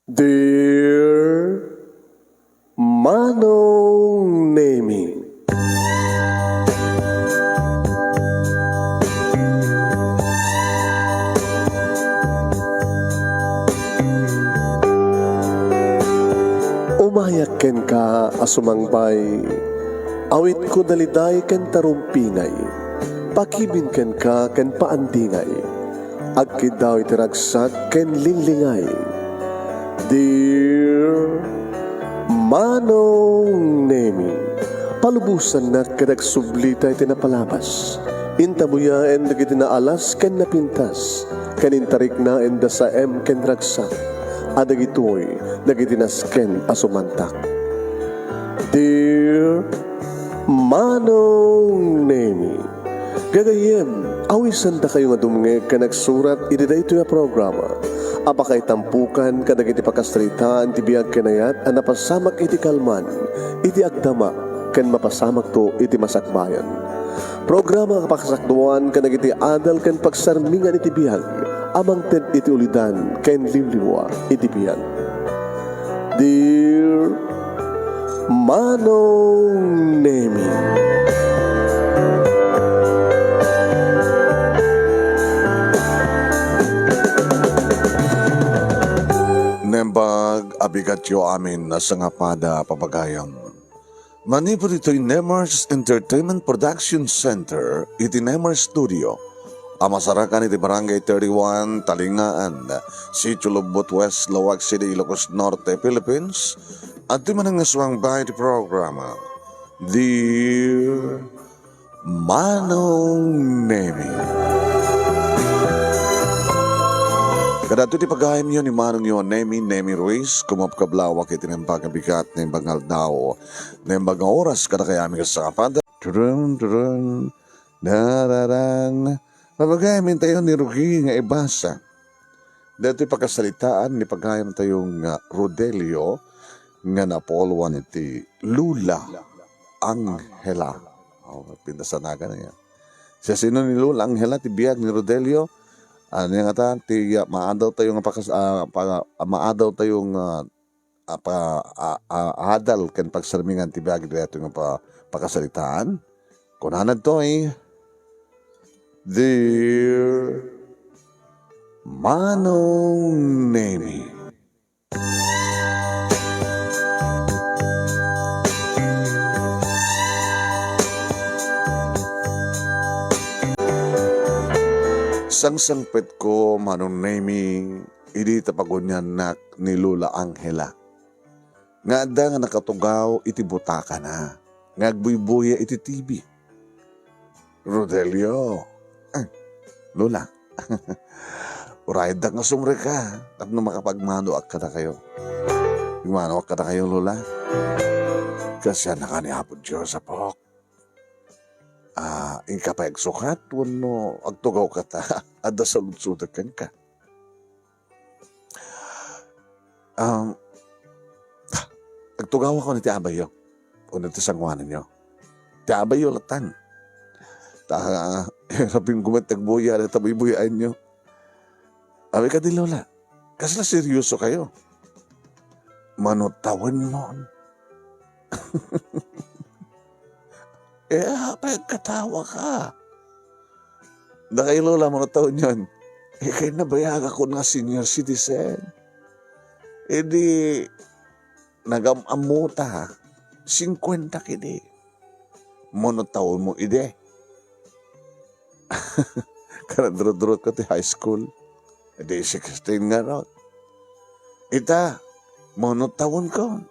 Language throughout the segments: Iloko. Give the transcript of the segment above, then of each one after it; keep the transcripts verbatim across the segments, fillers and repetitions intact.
Dear Manong Nemi. Umayak kenka a sumangbay, awitko daliday ken tarumpingay, pakibin kenka ken paandingay. Agkiddaw iti ragsak ken linglingay. Dear Manong Nemi, palubosannak ket agsublita iti napalabas. Intabuyaen dagiti naalas ken napintas, ken intariknaen da saem ken ragsak, a dagitoy dagiti nasken a sumantak. Dear Manong Nemi, gagayyem, awisandakayo nga dumngeg ken agsurat iti daytoy a programa a pakaitampukan kadagiti pakasaritaan ti biag ken ayat a napasamak iti kalman, iti agdama, ken mapasamakto iti masakbayan. Programa a pakasakduan kadagiti adal ken pagsarmingan iti biag a mangted iti ulidan ken liwliwa iti biag. Dear Manong Nemi. Nembag a bigatyo amin a sangapada, papagayam. Manipud ditoy Nemars Entertainment Production Center iti Nemars Studio a masarakan iti Barangay thirty-one, Talingaan, Sitio Lubbot West, Laoag City, Ilocos Norte, Philippines, adtoy manen nga sumangbay iti programa, Dear Manong Nemi. Kadagitoy ti pagayamyo ni Manongyo a Nemi, Nemi Ruiz, kumapkablawak iti naimbag nga bigat, naimbag nga aldaw, naimbag nga oras kadakayo amin a sangapada. Turun, turun, dararan. Papagayam tayo ni Rugi nga ibasa. Daytoy pakasaritaan ni pagayamtayo nga Rodelio nga naapulwan iti Lola Angela. Oh, pinasanagan niya. Siasino ni Lola Angela ti biag ni Rodelio? Ania ngata ti, ah, maadal tayo nga pakas-, ah, pa-, ah, maadal tayo nga, ah, pa-, ah, ah, adal ken pagsarmingan ti biag daytoy nga pa-, pakasaritaan? Kunana ditoy, Dear Manong Nemi. Sangsangpetko, Manong Nemi, idi ta paguniannak ni Lola Angela nga adda nga nakatugaw iti butakana nga agbuybuya iti T V. Rodelio. Eh, Lola. Uraydak nga sumrek ka tapno makapagmanoak kadakayo. Manoak kadakayo, Lola. Kasdiay a nakaani Apo Dios, apok. Ah, inka pay agsukat wenno agtugawka ta adda saludsodek kenka? Um, agtugawakon iti abayyo wenno iti sangoananyo. Ti abayyo latan. Ta, ah, rapinko met ti agbuya dayta buybuyaenyo. Abe kadi, Lola, kasla seriosokayo? Mano tawenmon? Eh, apay agkatawaka? Dakay, Lola, mano tawenyon? Eh, kay nabayagakon nga senior citizen. Idi nagam-ammota, singkuenta kidi. Mano tawenmo idi? Kanadrudrutko ti high school. Idi sixteen ngarud. Ita, mano tawenko?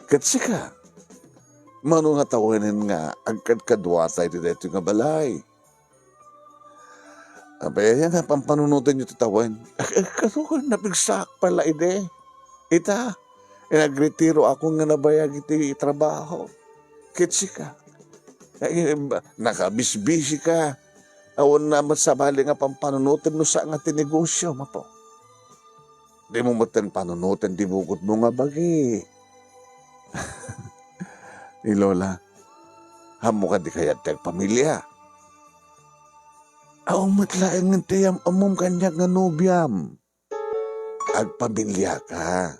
Ket sika, mano nga tawenen nga agkadkaduata iti daytoy nga balay? Apay aya nga pampanunotenyo ti tawen? Kastoy, napigsaak pay la idi. Ita, nagretiroakon nga nabayag iti trabaho. Ket sika, eh, ba-, nakabisbisika. Awan na met sabali nga pampanunotem no saan nga ti negosyom, apo. Dimo metten panunoten ti bukotmo nga bagi. Ni Lola, ammo kadi kayat ti agpamilia? Awan met laeng ti am-ammom kaniak nga nobiam. Agpamiliaka.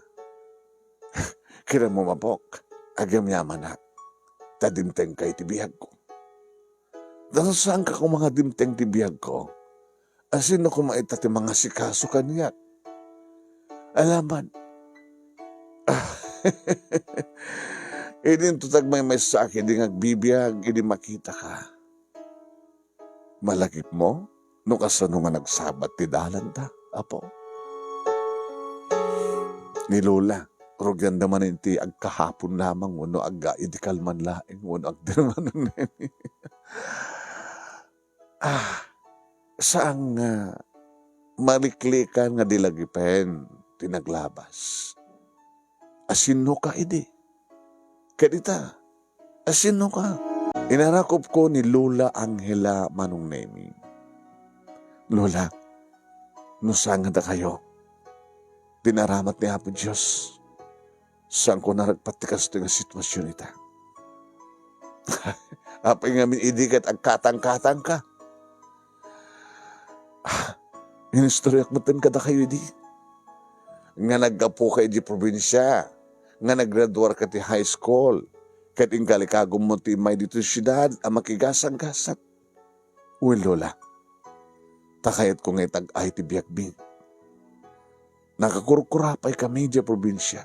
Kitaem, apok, agyamyamanak, ta dimtengka iti biagko. Ta no saanka koma nga dimteng ti biagko, asino koma ita ti mangasikaso kaniak? Alaman. Idinto ti agmaymaysaak idi nga agbibiag, idi makitaka. Malagipmo no kasano nga nagsabat ti dalanta, Apo? Ni Lola, rugianda manen ti agkahapon lamang wenno aggaidikal man laeng wenno agdermanon. Ah, saan nga maliklikan nga di lagipen ti naglabas. Asinnoka idi? Ket ita, asinnoka? Inarakupko ni Lola Angela, Manong Nemi. Lola, no saan nga dakayo, pinaramat ni Apo Dios, saanko naragpat ti kastoy nga sitwasion ita. Apay ngamin idi ket agkatangkatangka? Ah, inistoryak metten kadakayo idi nga naggapuka idiay probinsia, nga naggraduarka ti high school, ket inkalikagummo ti immay ditoy siudad a makigasanggasat. Wen, Lola, ta kayatko nga itag-ay ti biagmi. Nakakurkurapaykami idiay probinsia.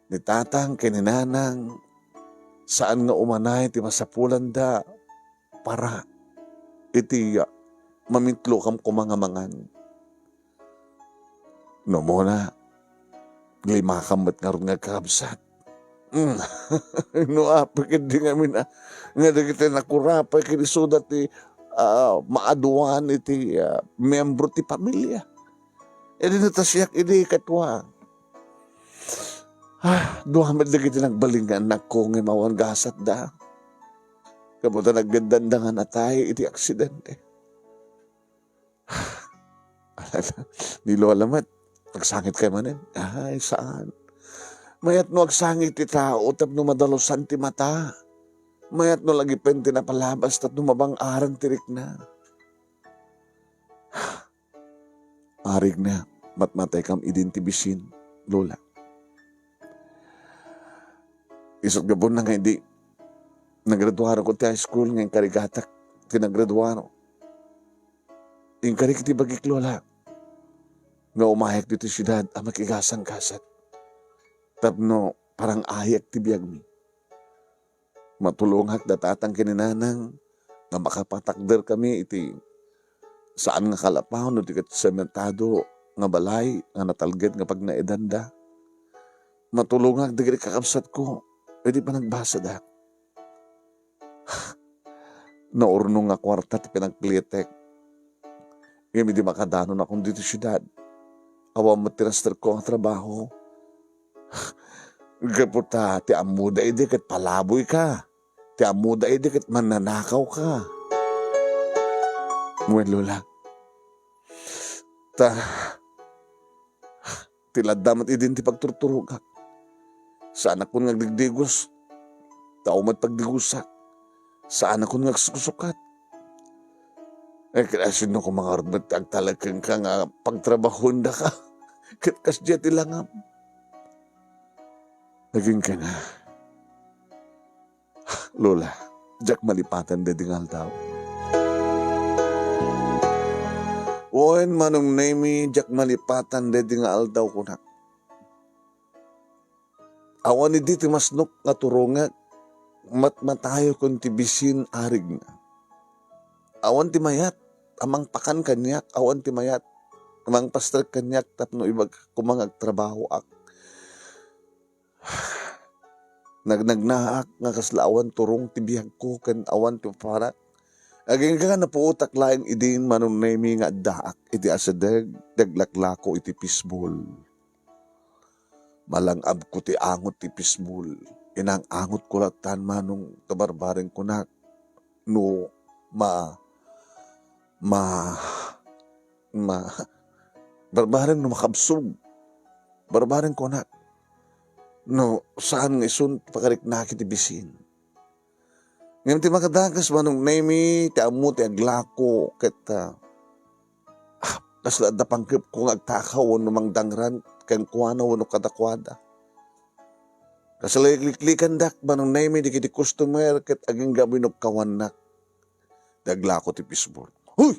Ni tatang ken ni nanang, saan nga umanay ti masapulanda para iti, ah, mamitlokam koma nga mangan. No umuna, limakam met ngarud nga agkakabsat. Mm. No apay ketdi ngamin a, nga dagiti nakurapay ken isuda ti, ah, maaduan iti, ah, miyembro ti pamilia. Idi natasiak idi kaduak. Ah, dua met dagiti nagbalin nga annakko ngem awan gasatda. Gapu ta naggaddanda nga natay iti aksidente. Ni Lola met, agsangit kay manen? Ay, saan. Mayat no agsangit ti tao tapno madalusan ti mata. Mayat no lagipen ti napalabas tapno mabang-aran ti rikna. Arigna, matmataykam idin ti bisin, Lola. Isut' gapuna nga idi nagraduarok ti high school nga inkarigatak ti nagraduarok. Inkarik ti bagik, Lola, nga umayak ditoy siudad a makigasanggasat tapno parang-ayak ti biagmi. Matulongak da tatang ken ni nanang nga makapatakderkami iti saan nga kalapaw no di ket sementado nga balay nga natalged nga pagnaedanda. Matulongak dagiti kakabsatko iti panagbasada. Naurnong nga kuarta ti pinagpilitek. Ngem idi makadanonakon ditoy siudad, awan met ti rasterko nga trabaho. Gapu ta ti ammoda idi ket palaboyka, ti ammoda idi ket mannanakawka. Wen, Lola. Ta, ti ladda met idin ti pagturturogak. Saanakon nga agdigdigos, ta awan met pagdigosak. Saanakon nga agsusukat. Ay, ket asino koma ngarud met ti agtalek kenka nga pagtrabahoendaka? Ket kasdiay ti langam. Nagingkana, Lola, diak malipatan daydi nga aldaw. Wen, Manong Nemi, diak malipatan daydi nga aldaw, kunak. Awan idi ti masnok nga turongek, matmatayokon ti bisin, arigna. Awan ti mayat a mangpakan kaniak, awan ti mayat a mangpastrek kaniak tapno ibagak koma nga agtrabahoak. Nagnagnaak nga kasla awan turong ti biagko ken awan ti papanak. Agingga nga napuotak laeng idin, Manong Nemi, nga addaak iti asideg ti aglaklako iti pisbol. Malang-abko ti angot ti pisbol. Inang-angotko lattan, Manong, ta barbareng kunak no ma-, ma-, ma-, barbareng no makabsog. Barbareng kunak no saan nga isun ti pakariknak iti bisin. Ngem ti makadakes, Manong Nemi, ti ammo ti aglako ket, ah, ah, kasla adda pangngepko nga agtakaw wenno mangdangran kenkuana wenno kadakuada. Kasla liklikandak, Manong Nemi, dagiti customer ket agingga binukkawannak ti aglako ti fishball. "Hoy!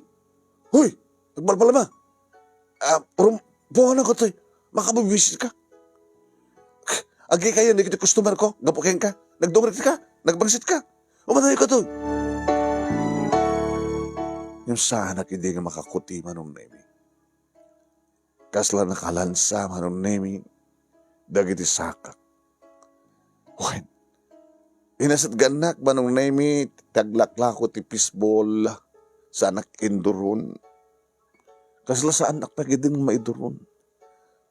Hoy! Agbalbalama! Ah, rum-, pumanawka toy! Makabibisitka! Agikayen dagiti customer ko gapu kenka! Nagdumrekka! Nagbangsitka! Umanayka toy!" Ngem saanak idi nga makakuti, Manong Nemi. Kasla nakalansa, Manong Nemi, dagiti sakak. Wen, inasitgannak, Manong Nemi, ti aglaklako ti fishball, saanak induron. Kasla saanak pay ketdin maiduron.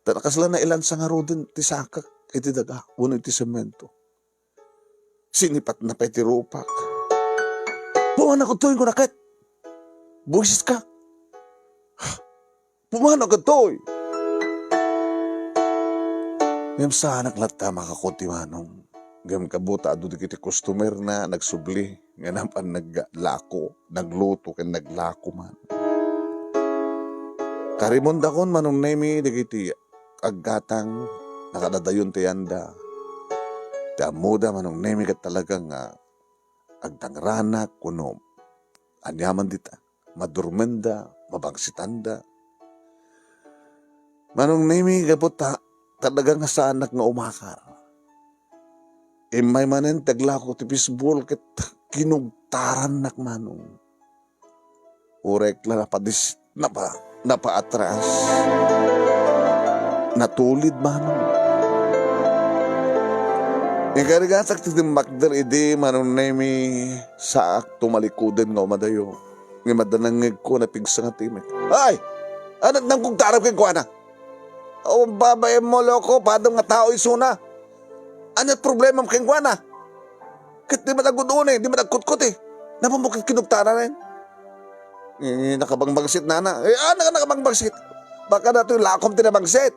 Ta kasla nailansa ngaruden ti sakak iti daga wenno iti semento. Sinipatna pay ti rupak. "Pumanawka toy, kunaka ket! Buisetka! Pumanawka toy!" Ngem saanak latta makakuti, Manong. Ngem kabuta adu dagiti customerna nagsubli nga napan naglako, nagluto ken naglako man. Karimondakon, Manong Nemi, dagiti aggatang, nakadadayon ti yanda. Ti ammoda, Manong Nemi, ket talaga nga agdangranak wenno aniaman dita, madurmenda, mabangsitanda. Manong Nemi, gapu ta talaga nga saanak nga umakar. Immay manen ti aglako ti fishball ket kinugtarannak, Manong. Uray la napadis-, napa-, napaatras. Natulid, Manong. Inkarigatak ti timmakder idi, Manong Nemi, saak tumalikuden nga umadayo. Ngem adda nangngegko, napigsa nga timek. "Ay! Ania ti nangkugtaram kenkuana? Awan babaemmo, loko, padam nga tao isuna. Ania ti problemam kenkuana? Ket di man agud-uni, di man agkutkuti. Napan mo ket kinugtaranen?" "Eh, nakabangbangsit, nana." "Eh, ania nga nakabangbangsit? Baka datoy lakom ti nabangsit.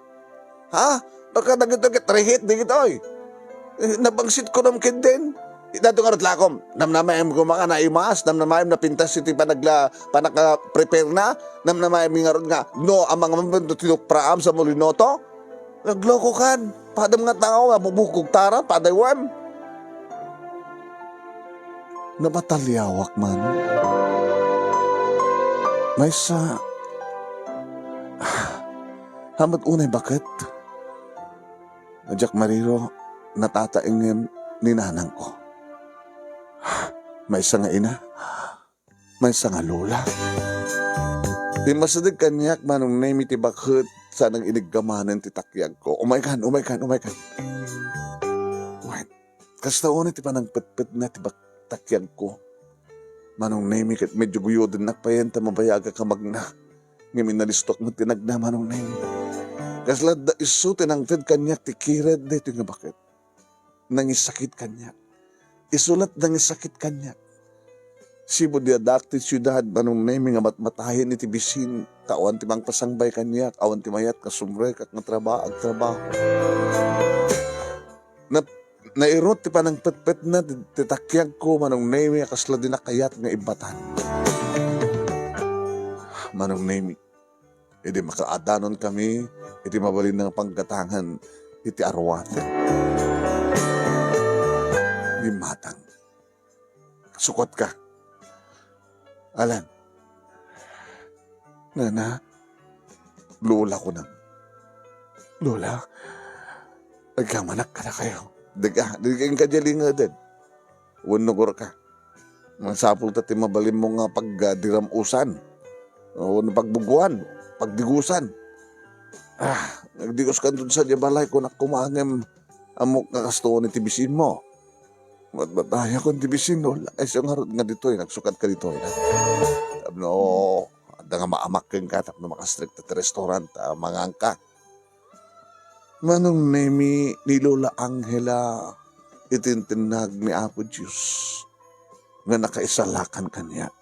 Ha? Baka dagitoy ket rihit dagitoy. Eh, nabangsit kunom ketdin. Datoy ngarud lakom. Namnamaem koma nga naimas, namnamaem napintas iti panagla-, panaka-prepare na. Namnamaem ngarud nga no, amang tinukpraam sa mulinoto." "Naglokokan. Padam nga tao nga bubukog tara, padaywem." Napataliawak, Manong. Maysa, ha met unay baket. Diak mariro, natataengem ni nanangko. Maysa nga ina, maysa nga lola. Immasideg kaniak, Manong Nemi, ti baket sa nag-iniggamanen ti takiagko. "Umaykan, umaykan, umaykan." Wen, kasta unay ti panangpetpetna ti bak-, takiagko. Manong Nemi, ket medyo guyodennak payen ta mabayagak a magna. Ngem inalistok met ti nagna, Manong Nemi. Kasla adda isu ti nangted kaniak ti kired daytoy nga baket. Nangisakit kaniak. Isu la't nangisakit kaniak. Sibud diadak ti siudad, Manong Nemi, nga matmatayen iti bisin, ta awan ti mangpasangbay kaniak, awan ti mayat nga sumrekak nga traba-, agtrabaho. Na-, nairut ti panangpetpetna ti, ti takiagko, Manong Nemi, a kasla di nakayat nga ibbatan. Manong Nemi, idi makaadanonkami iti mabalin nga panggatangan iti aruaten. Bimmatang. Sukotka. Alan. Nana, Lola, kunam. Lola, agkamanak kadakayo. Dika, dika inka di lingeden. Wenno gurka. Masapul ta ti mabalinmo nga pagdiram-usan. Wenno pagbuguan, pagdigusan. Ah, nagdiguskanto sa diay balay, kunak koma ngem ammok nga kastoon iti bisinmo. Matmatayakon ti bisin, Lola. Ay, siya ngarud nga ditoy, nagsukat ka ditoy. Tapno, adda nga maamak kenka, tapno makastrek ta ti restaurant, ah, manganka. Manong Nemi, ni Lola Angela, iti intindinag ni Apo Dios nga nakaisalakan kaniak.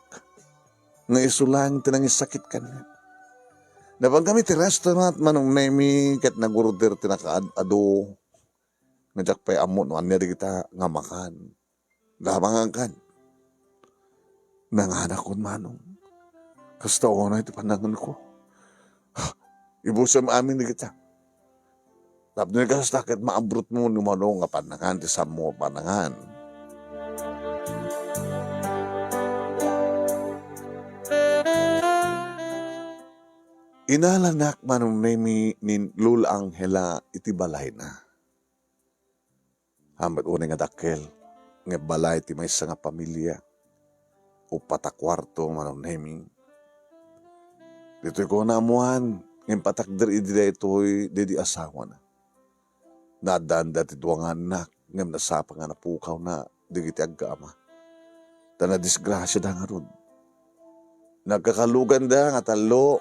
Nga isu laeng ti nangisakit kaniak. Napan kami ti restaurant, Manong Nemi, ket nagorder ti nakaad-adu. Nga diak pay ammo no ania dagita nga makan. Labangan kan. Nanganakon, Manong. Kasta unay ti pananganko. Ibusem amin dagita. Tapno kasta ket maabrotmo ni Manong nga panangan ti saanmo a panangan. Inalanak, Manong Nemi, ni Lola Angela iti balayna. Ammok unay nga dakkel nga balay ti maysa nga pamilia. Uppat a kuarto, Manong Nemi. Ditoy ko naammoan nga impatakder idi daytoy daydi asawana. Naaddaanda ti dua nga annak ngem nasapa nga napukawna dagiti aggaama. Ta nadisgrasiada ngarud. Nagkakaluganda nga tallo,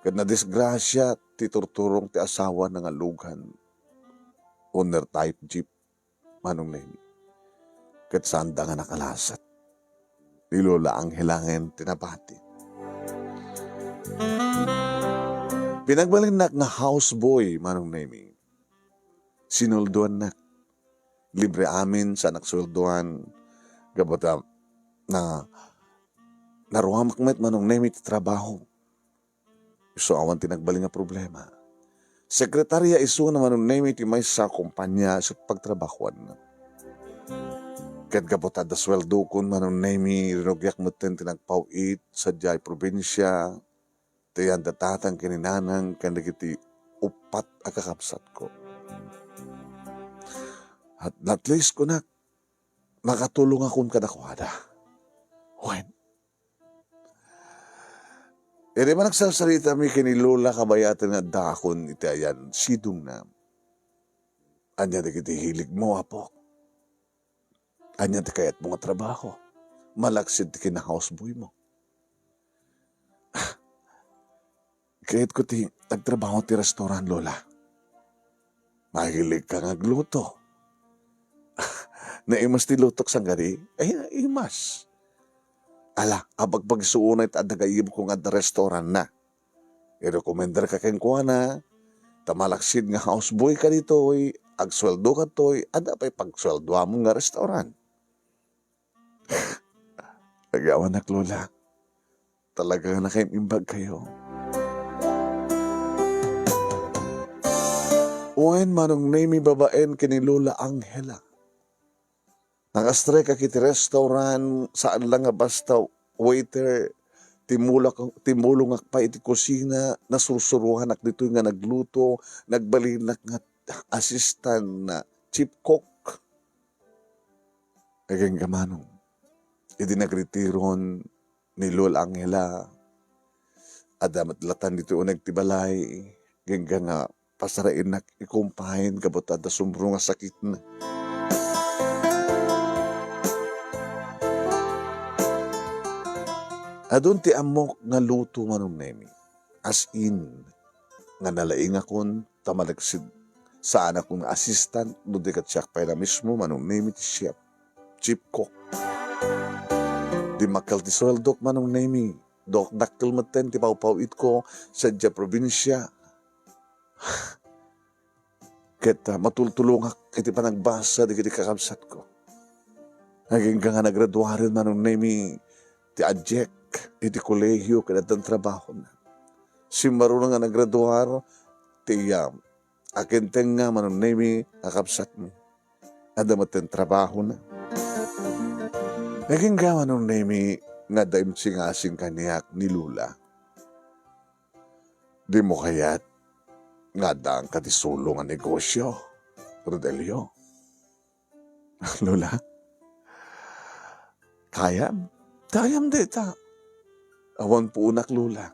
ket nadisgrasia ti turturong ti asawana nga lugan. Owner type jeep, Manong Nemi. Ket saanda nga nakalasat. Ni Lola Angela ngayen ti nabati. Pinagbalinnak nga houseboy, Manong Nemi. Sinuldoannak. Libre amin, saanak suldoan. Gapu ta na, naruamak met, Manong Nemi, ti trabaho. Isu awan ti nagbalin nga problema. Sekretaria isuna, Manong Nemi, ti maysa a kompania isu ti pagtrabahoanna. Ket gapu ta adda sueldokon, Manong Nemi, rinugiak metten ti nagpaw-it sadiay probinsia, ti ayan da tatang ken ni nanang ken dagiti uppat a kakabsatko. At, at least, kunak, makatulongakon kadakuada. Wen, idi managsarsarita mi ken ni Lola, kabayaten nga addaakon iti ayan sidongna. Ania dagiti hiligmo, apok? Ania ti kayatmo nga trabaho? Malaksid ti kina-houseboymo. Kayatko ti agtrabaho ti restaurant, Lola. Mahilig ka nga agluto. Naimas ti lutok sangadi? Ay, naimas. Ala, apagpagsuonay ta adda gayyemko nga adda restaurantna. Irekomendarka kenkuana, ta malaksid nga houseboy ka ditoy, agsueldo ka toy, adda pay pagsueldoamon nga restaurant. Agawanak, Lola. Talaga nga nakaimbag kayo. Wen, Manong Nemi, babaen ken ni Lola Angela. Nakastrek ak iti restaurant, saan lang nga basta waiter, timulak-, timulongak pay iti kusina, nasursuroanak ditoy nga nagluto, nagbalinak nga assistant na chief cook. Agingga, Manong, idi nagretiron ni Lola Angela, adda met latan ditoy uneg ti balay, agingga nga pasarainnak ikumpayen gapu ta adda sumro nga sakitna. Adun ti ammok nga luto, Manong Nemi. As in, nga nalaingakon ta malaksid. Saanakon nga assistant, no di ket siak pay la mismo, Manong Nemi, ti chef, chief cook. Dimmakkel ti sueldok, Manong Nemi. Dakdakkel metten ti pawpaw-itko sadiay probinsia. Ket, ah, matultulongak iti panagbasa dagiti kakabsatko. Agingga nga nagraduaren, Manong Nemi, ti Ajek iti kolehio ket addan trabahona. Simmaruno nga nagraduar ti, ah, akintengnga, Manong Nemi, a kabsatmi. Adda metten trabahona. Agingga, Manong Nemi, nga adda imsingasing kaniak ni Lola. Dimo kayat nga addaanka ti sulo nga negosio, Rodelio? Lola? Kayam? Kayam dayta. Awan puonak, Lola.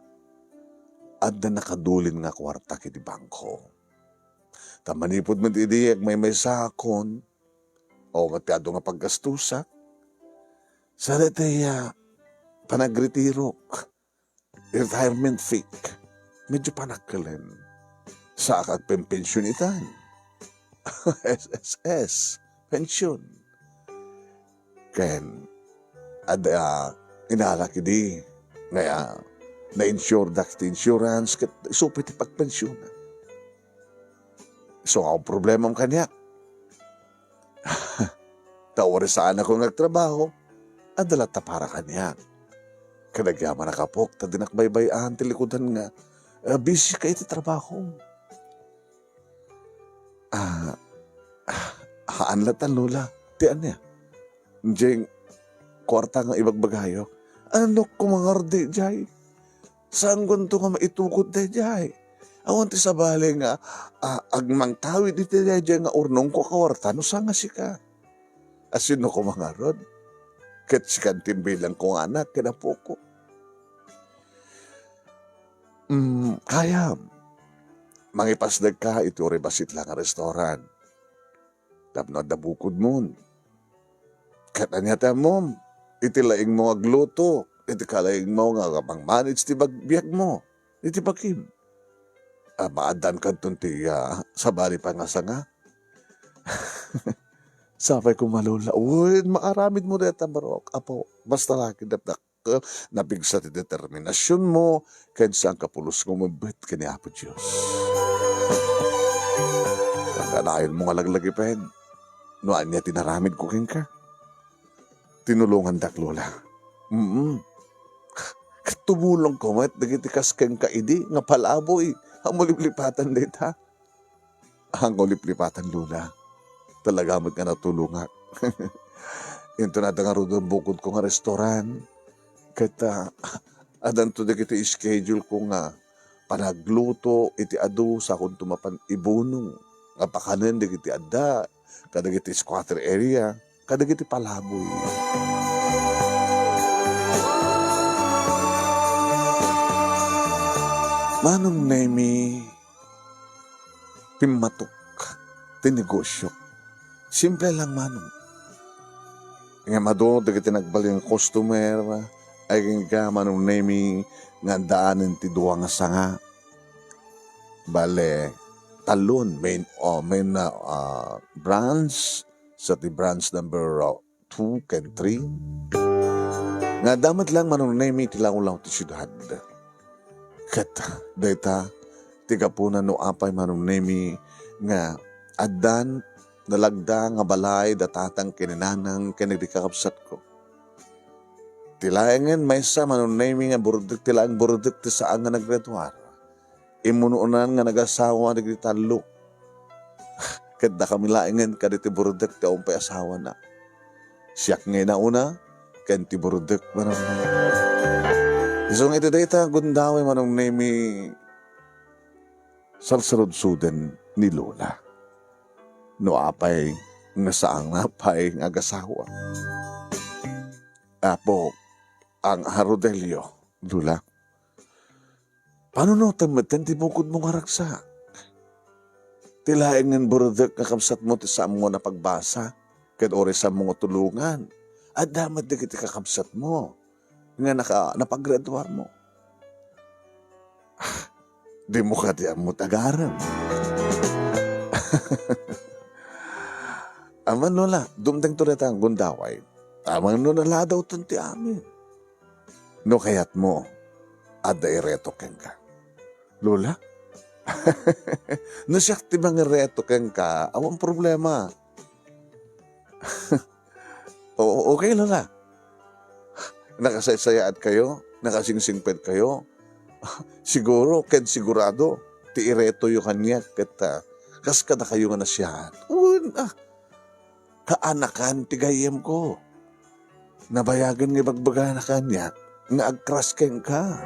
Adda nakadulin nga kuartak iti bangko. Ta manipud met idi agmaymaysaakon, o matiado nga paggastusak, sa daytoy a panagretirok, retirement fee, medyo panakkelen. Sa agpenpension itan. S S S, pension. Ken, adda, inalak idi, nga, na-insure dak ti insurance, ket isu pay ti pagpension. So, ang problema kaniak. Ta uray saanakon nga agtrabaho, Adda latta para kaniak. Ket agyamanak, apok, ta dinak baybay-an ti likudan nga, ah, busy ka iti trabaho. Ah, ah, haan latta, Lola. Ti ania? Diay kuarta nga ibagbagayo. Anok ko mangardi diay? Saankonto nga maitukod daydiay? Awan ti sabali nga, ah, agmangtawid iti daydiay nga urnongko a kuarta no saan nga sika. Asino koma ngarud? Ket sikan ti imbilangko nga anak ken apoko. Mm, kayam. Mangipasdek ka iti uray bassit la nga restaurant. Tapno adda bukodmon. Ket ania ti ammom? Iti laingmo nga agluto, iti kalaingmo nga mangmanage ti bag-, biagmo, iti bakim. Ah, maaddan kadton ti, ah, sabali pay nga sanga. Sapay koma, Lola. Wen, maaramidmo dayta, barok, apo. Basta la ket napnak-, napigsa ti determinasionmo, ken saanka pulos nga umebbet ken ni Apo Dios. Kakanayonmo nga laglagipen no ania ti naramidko kenka. Tinulongandak, Lola. Mm. Ket tumulongko met dagiti kas kenka idi nga palaboy. Ammom, liplipatan dayta. Ammom, liplipatan, Lola. Talaga met nga natulongak. Inton adda ngarud bukodko nga restaurant, ket, ah, addanto dagiti schedule ko nga panagluto iti adu, sakonto mapan ibunong nga pakanen dagiti adda kadagiti squatter area, kadagiti palaboy. Manong Nemi, pimmatok ti negosiok. Simple lang, Manong. Ngem adu dagiti nagbalin nga customer, agingga, Manong Nemi, nga addaanen ti dua nga sanga. Bale, talon, main, oh, main, ah, ah, branch, sa ti branch number, ah, two ken three. Nga adda met lang, Manong Nemi, ti lawlaw ti siudad. Ket dayta ti gapuna no apay, Manong Nemi, nga addan nalagda nga balay da tatang ken ni nanang ken dagiti kakabsatko. Ti laengen maysa, Manong Nemi, nga burdek, ti laeng burdek ti saan nga naggraduar. Immunonan nga nagasawa dagiti tallo. Ket dakami laengen kadagiti burdek ti awan pay asawana. Siak nga inauna, ken ti burdek, Manong Nemi. Isu nga iti dayta gundaway, Manong Nemi, sarsarudsuden ni Lola. No apay nga saan nga pay nga agasawa. Apo, ang Rodelio, Lola. Panunotem metten ti bukodmo nga ragsak. Ti laengen burdek nga kabsatmo ti saanmo nga napagbasa, ket uray saanmo nga tulongan, adda met dagiti kakabsatmo nga naka-, napagraduarmo. Ah, dimo kadi ammo ti agarem. Amanno la, dumtengto dayta nga gundaway. Amanno naladawton ti amin. No kayatmo, adda ireto kenka. Lola? No siak ti mangireto kenka, awan problema. Oo, okay, Lola. Nakasaysayaat kayo? Nakasingsingpet kayo? Siguro, ken sigurado, ti iretoyo kaniak, ket, ah, kas kadakayo nga nasiaat. Wen, ah, kaanakan ti gayyemko. Nabayagen nga ibagbagana kaniak nga agkras kenka.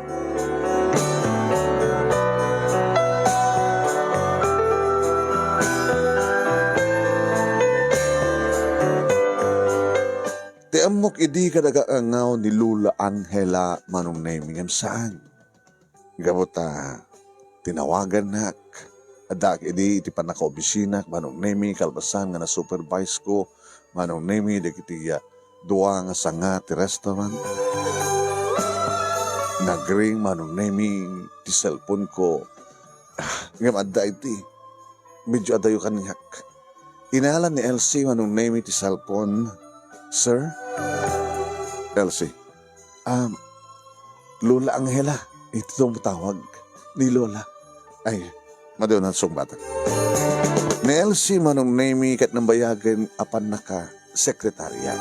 Ti ammok idi, kadaga nga ni Lola Angela, Manong Nemi, ngem saan. Gapu ta tinawagannak. Addaak idi iti pannakaobisinak, Manong Nemi, kalpasan nga na-supervise ko, Manong Nemi, dagiti, ah, dua nga sanga ti restaurant. Nagring, Manong Nemi, ti cellphone ko. Ah, ngem adda iti, medyo adayo kaniak. Inala ni Elsie, Manong Nemi, ti cellphone. "Sir?" "Elsie." "Um, Lola Angela, iti tumtawag ni Lola." Ay, madi unay sungbatek. Ni Elsie, Manong Nemi, ket nambayagen a pannakasekretarya.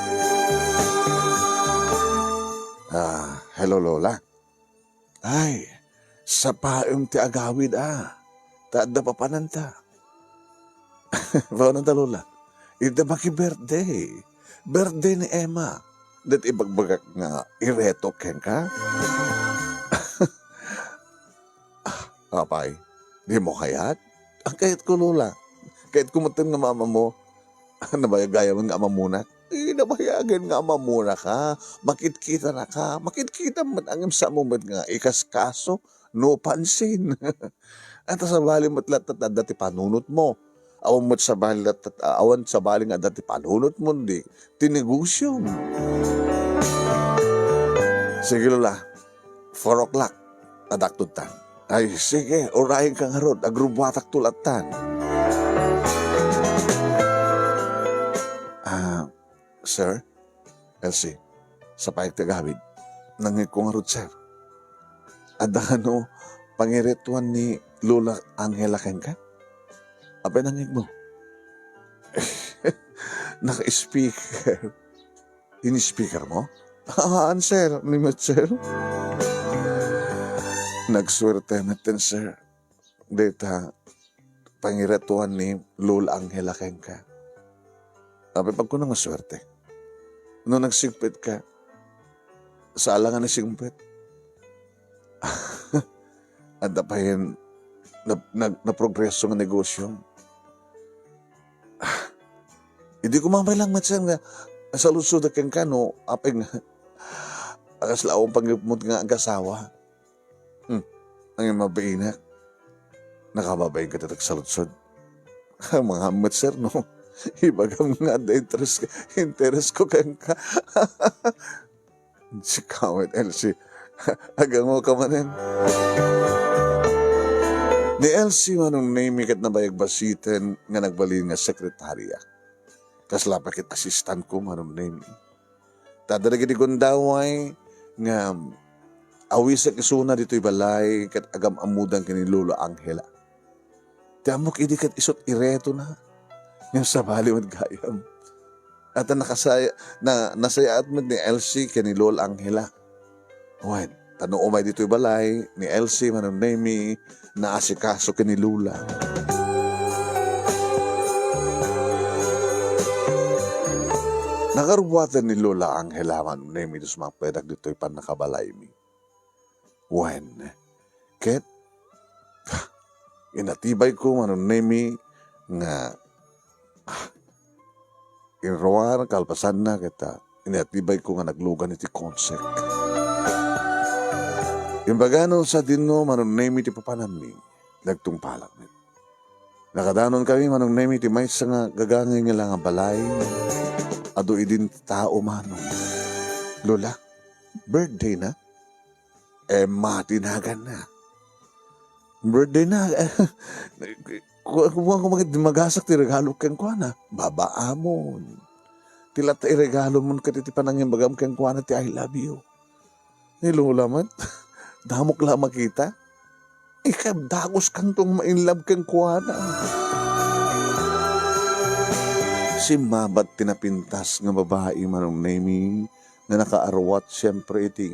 Ah, hello, Lola. Ay, sapaem ti agawid, a. Ta adda papananta. Papananta, Lola. Ita maki-birthday. Birthday ni Emma. Dat ibagbagak nga ireto kenka. Ah, apay, dimo kayat? Ang kayatko, Lola. Kayatko metten nga maammo. Nabayag gayam nga amamonak. Eh, nabayagen nga amamonaka. Makitkitanaka. Makitkitam met ngem sa mo met nga ikaskaso. No pansin. Anta sabali met latta adda ti panunotmo. Awan met sabali latta, awan sabali nga adda ti panunotmo, di ti negosiom. Sige, Lola. Four o'clock. Adakto ta. Ay, sige, urayenka ngarud. Agrubuatakto lattan. Ah, sir? Elsie, sapaek ti agawid. Nangngegko ngarud, sir. Adda kano pangiretuan ni Lola Angela kenka? Apay nangngegmo? Naka-speaker. In-speaker mo? Haan, sir. Ni met, sir. Nagsuerte metten, sir. Dayta pangiretuan ni Lola Angela kenka. Apay pagkunak nga suerte. No nagsigpet ka, saan la nga nasigpet. Adda payen nap-, nag-, naprogreso nga negosio. Idi kumamay lang met, sir, nga saludsodek kenka no apay nga kasla awan panggepmot nga agasawa. Hmm. Ang mabainak. Nakababain ka ti agsaludsod. Mga met, sir, no? Ibagam nga adda interes, interes ko kenka. Sika met, Elsie. Agango ka manen. Ni Elsie, Manong Nemy, ket nabayag basiten nga nagbalin nga sekretarya. Kasla pa ket assistant ko, Manong Nemy. Ta dagiti gundaway nga awisek isuna ditoy balay ket agam-ammodan ken ni Lola Angela. Ti ammok idi ket isut' iretona. Ngem sabali met gayam. At nakasaya-, na, nasayaat met ni Elsie ken ni Lola Angela. Wen, ta no umay ditoy balay ni Elsie, Manong Nemy, naasikaso ken ni Lola. Nakarubuaten ni Lola Angela, Manong Nemy, ti sumangpet dagitoy pannakabalaymi. Wen, ket, inatibayko, Manong Nemy, nga, ah, inruar kalpasanna ket, ah, inatibayko nga naglugan iti konsek. Imbagano sadino, Manong Nemy, ti papanammi, nagtungpalak met. Nakadanon kami, Manong Nemy, ti maysa nga gagangay nga la nga balay. Adu idin ti tao, Manong. Lola, birthday na? Emma ti naganna. Birthday na. Ku-, kumuha ko mga dimagasak ti regalo kenkuana. Babaamon. Ti latta iregalomon ket iti panangimbagam kenkuana ti I love you. Ni Lola met, damok la makita. Ikadagus kanto nga ma-in love kenkuana. Simmabat ti napintas nga babai, Manong Nemy, nga nakaarwat siempre iti.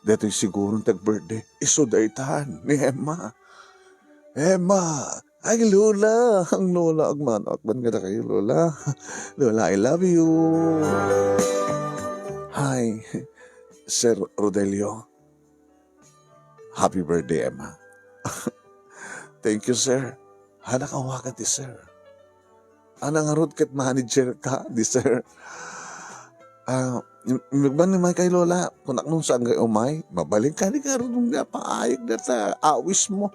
Detoy siguro ti ag-birthday. Isu daytan ni Emma. Emma! Ay, Lola! Ang Lola, agmano, agman nga dakayo, Lola. Lola, I love you. Hi, Sir Rodelio. Happy birthday, Emma. Thank you, sir. Hanak awagan ti sir. Ana ngarud ket manager ka, di sir. Ah, im-, imagban ni Mike kay Lola, kunak nung saan kay umay, mabalin ka ni ngarud nga paayag na ta, awis mo.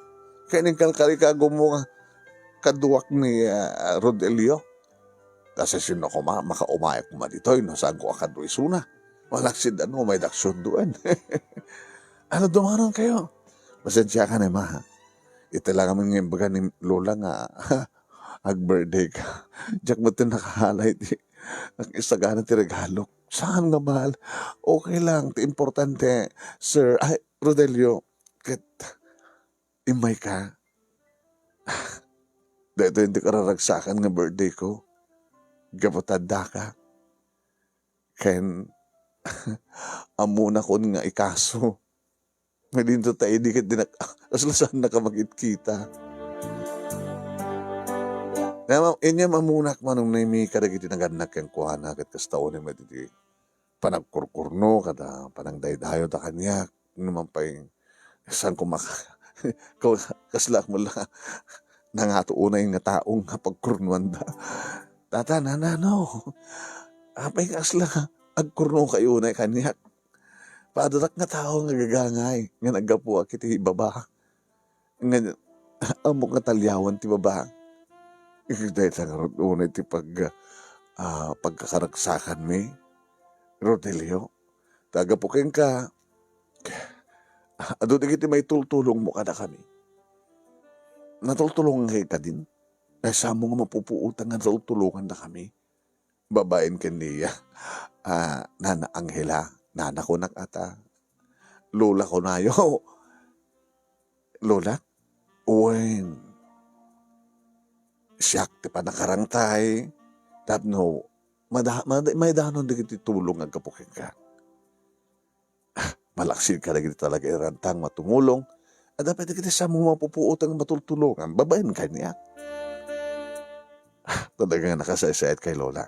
Kay ning kalkali ka gumo nga kaduak ni, ah, Rodelio. Ta sasino koma, makaumayak koma ditoy, no, saan ko akadwa isuna. Malaksid ano, may daksundo, en. Ano, dumanon kayo? Pasensya ka na, ma. Ita lang kami nga imbaga ni Lola nga, ag-birthday ka. Diak met nakahalay ti, nakisagana ti regalo. Saan nga mahal? Okay lang, ti importante, sir. Ay, Rodelio, ket, imay ka. Daytoy ti kararagsakan nga birthday ko. Gapu ta adda ka. Ken, Ammonakon nga ikaso. Nga dinto ta idi ket dinak-, kasla saannaka makitkita. Nga ma-, inyam ammonak, Manong Nemi, kadagiti nagannak kenkuana, ket kasta unay met iti panagkurkurno kada panangdaydayo da kaniak. Numan pay, saan koma-, ko-, kasla met la nangato unay nga tao nga pagkurnoanda. Tata, nanano, apay kasla agkurnokayo unay kaniak? Padadak nga tao nga gagangay nga naggapuak iti baba. Nga ammok nga taliawan ti baba. Dayta ngarud unay ti pag-, ah, pagkakaragsakanmi, Rodelio. Ta gapu kenka, adu dagiti maitultulongmo kadakami. Natultulongan kadi? Ay, saanmo nga mapupuotan nga natultulongandakami? Babaen ken niya. Ah, Nana Angela, nana kunak ata. Lola kunayo. Lola? Wen, siak ti panakarangtay tapno mada-, mada-, maidanon dagiti tulong nga aggapu kenka. Malaksid kadagiti talaga irantang matumulong, adda pay dagiti saanmo mapupuotan nga matultulongan babaen kaniak. Talaga nga nakasaysayat kay Lola.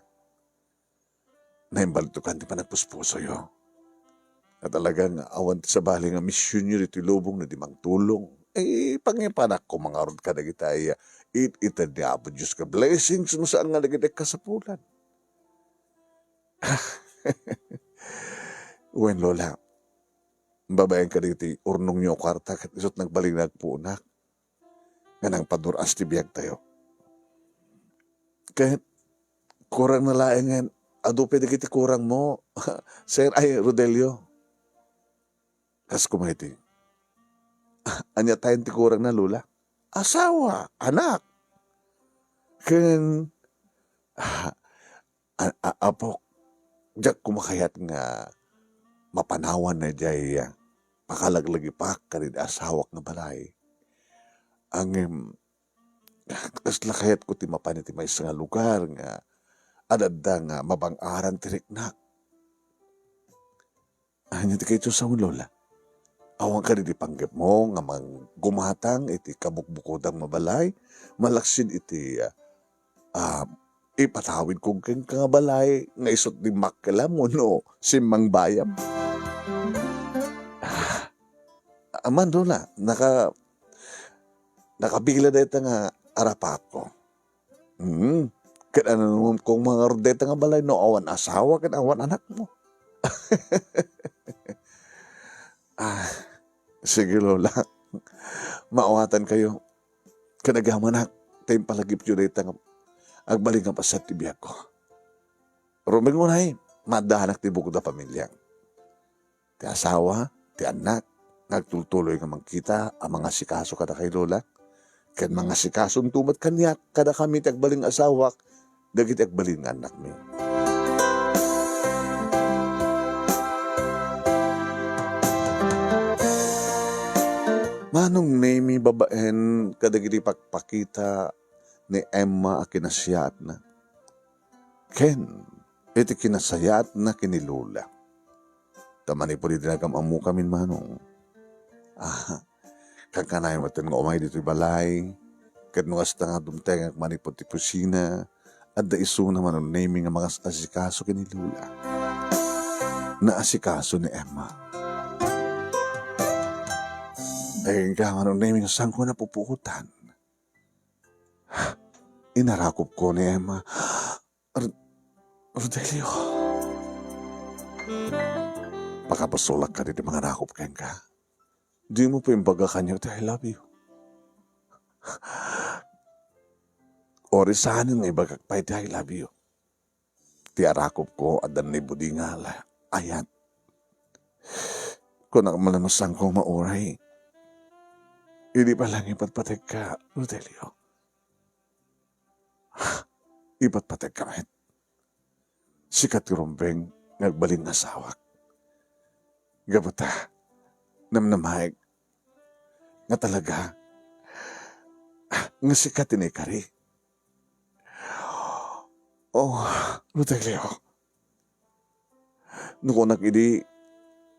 Naimbalitok ti panagpuspusoyo. Nga talaga nga awan ti sabali nga misionyo ditoy lubong no di mangtulong. Eh, pangipanak ko mangarud kadagitay, ah, it-ited ni Apo Dios nga blessings no saan nga dagiti kasapulan. Wen, Lola, babaen kadagiti urnongyo a kuarta ket isut' nagbalin nga agpuonak nga nangpadur-as ti biagtayo. Ket kurang na laengen, adu pay dagiti kurangmo, Sir, ay, Rodelio. Kas kumayti. Ania tayen ti kurangna, Lola? Asawa, anak. Ken, ah, a-, a-, apok, diak koma kayat nga mapanawan na diay, ah, pakalaglagipak kadagiti asawak nga balay. Ngem, kasla kayatko ti mapan iti maysa nga lugar nga ad-adda nga mabang-aran ti riknak. Ania ti kayatyo sawen, Lola? Awan kadi ti panggepmo nga manggumatang iti kabukbukodam nga balay, malaksid iti, ah, ah, ipatawidko kenka nga balay nga isut' dimmakkelam wenno simmangbayam? Ah, aman, Lola, naka-, nakabila dayta nga arapaatko. Hmm. Ket ania no koma mangarud dayta nga balay no awan asawa ken awan anakmo? Ah, sige, Lola. Maawatankayo. Ken agamanak ta impalagipyo dayta nga agbalin nga paset ti biagko. Rumbeng unay, maaddanak ti bukod a pamiliak. Ti asawa, ti annak, nga agtultuloy nga mangkita a mangasikaso kadakay, Lola. Ken mangasikasonto met kaniak kadakami ti agbalin nga asawak, dagiti agbalin nga annakmi. Manong Nemi, babaen kadagiti pakpakita ni Emma a kinasiyaatna, ken iti kinasayaatna ken ni Lola. Ta manipud idi nagam-ammokamin, Manong, ah, kankanayo metten nga umay ditoy balay, ket no kasta nga dumtengek manipud ti kusina, adda isuna, Manong Nemi, nga mangas-asikaso ken ni Lola. Naasikaso ni Emma. Ay, ka, Manong Nemi, nga saanko napupuotan. Inarakopko ni Emma. Ro-, Rodelio. Pakabasolak kadi ti mangarakop kenka. Dimo pay imbaga kaniak ti I love you. Uray saanen nga ibagak pay ti I love you. Ti arakopko, adda ni budingal, ayat. Kunak man no saanko mauray. Idi pa lang ipatpategka, Rodelio. Ipatpategka met. Sika ti rumbeng nga agbalin nga asawak. Gapu ta, namnamaek nga talaga nga sika ti naikari. Oh, Rodelio. No kunak idi,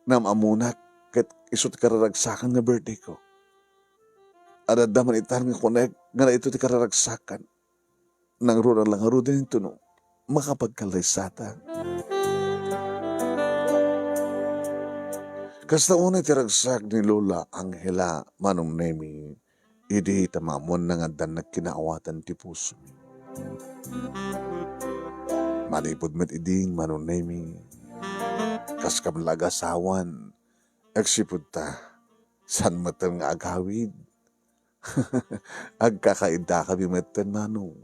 naam-ammonak ket isu ti kararagsakan nga birthday ko. Adda man itan nga kunak nga daytoy ti kararagsakan. Nangruna la ngaruden intono makapagkallaysata. Kasta unay ti ragsak ni Lola Angela, Manong Nemi, idi ta maammoanna nga addan nagkinaawatan ti pusomi. Manipud met idin, Manong Nemi, kas kam la agasawan, agsipud ta, saan metten nga agawid. Agkakaiddakami metten, Manong.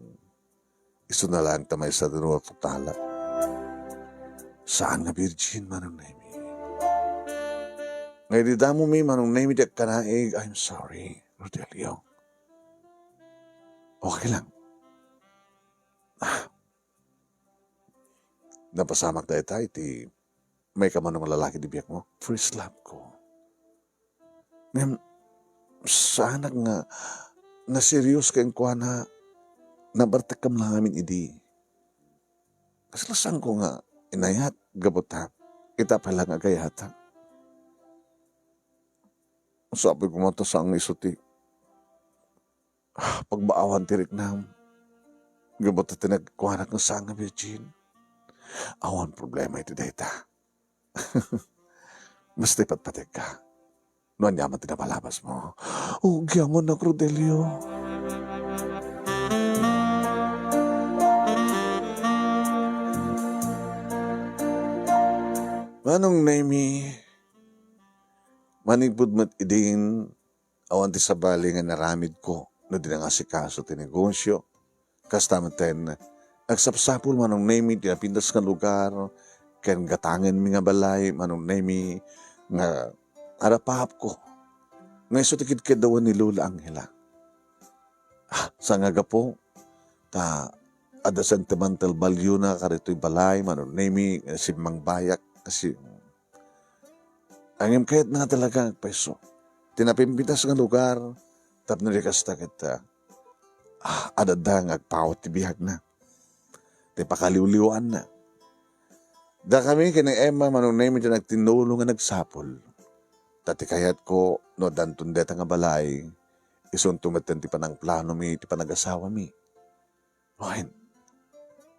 Isuna laeng ta maysa ti ruar totala. Saan nga virgin, Manong Nemi. Nga idi damomi, Manong Nemi, ti agkanaig, I'm sorry, Rodelio. Okay lang. Ah. Napasamak dayta iti maikaman nga lalaki ti biagmo. First love ko. Ngem, saanak nga naserios kenkuana, nabartek kam la ngamin idi. Kasla saanko nga inayat, gapu ta, ita pay la nga agayatak. Sabi ko man ta saan nga isu ti pagbaawan ti riknam. Gapu ta ti nagkuanak nga saan nga virgin. Awan problema iti dayta. Basta ipatpategka. No ania man ti napalabasmo. O, gyaman nak, Rodelio. Manong Nemi, manipud met idin, awan ti sabali nga inaramidko no di nangasikaso ti negosio. Kasta metten, agsapsapul, Manong Nemi, ti napintas nga lugar ken gatangenmi nga balay, Manong Nemi, nga adda paapko nga isu ti kedkedawan ni Lola Angela. Ah, saan nga gapu ta adda sentimental value na kaditoy balay, Manong Nemi, nga simmangbayak, kasi Ngem kayatna nga talaga nga agpayso ti napintas nga lugar tapno di kasta ket, ah, ah, adda nga agpaut ti biagna, ti pakaliwliwaanna. Dakami ken ni Emma, Manong Nemi, ti nagtinulong nga nagsapul. Ta ti kayatko, no addanton dayta nga balay, isunto metten ti panangplanomi ti panagasawami. Wen,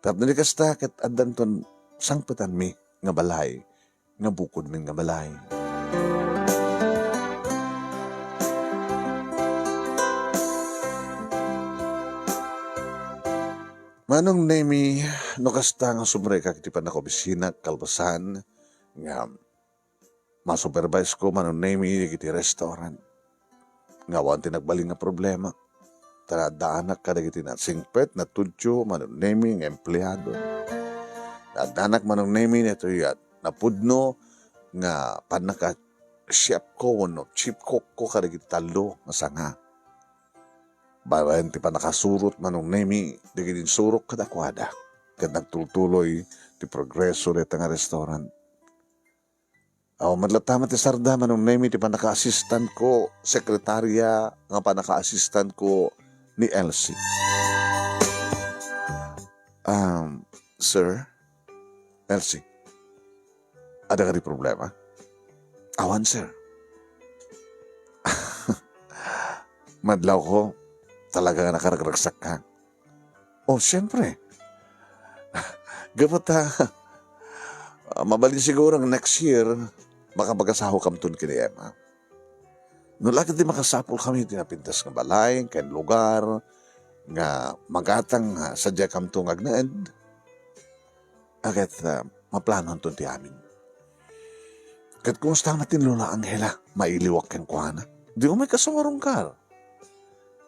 tapno di kasta ket addanton sangpetanmi nga balay, nga bukodmi nga balay. Manong Nemi, no kasta nga sumrekak iti pannakaobisinak kalpasan, nga masupervise ko, Manong Nemi, dagiti restaurant nga awan ti nagbalin nga problema. Ta naaddanak kadagiti nasingpet, natudyo, Manong Nemi, nga empleado. Naaddanak, Manong Nemi, daytoy a napudno nga pannaka-chef ko wenno chief cook ko kadagiti tallo nga sanga. Babaen ti pannakasurot, Manong Nemi, dagiti insurok kadakuada. Ket nagtultuloy ti progreso dayta nga restaurant. Awan met latta met ti sarda, Manong Nemi, ti pannaka-assistant ko, sekretarya nga pannaka-assistant ko ni Elsie. Um, sir? Elsie, adda kadi problema? Awan, sir. Madlawko, talaga nga nakaragragsakka. Oh, siyempre. Gapu ta, ah, mabalin siguro nga next year, makapagasawa kamton ken ni Emma. No la ket di makasapulkami iti napintas nga balay ken lugar nga magatang nga sadiakamto nga agnaed, a ket, ah, maplanoanton ti amin. Ket kumusta met ni Lola Angela? Mailiwak kenkuana. Di umay kas sumarungkar.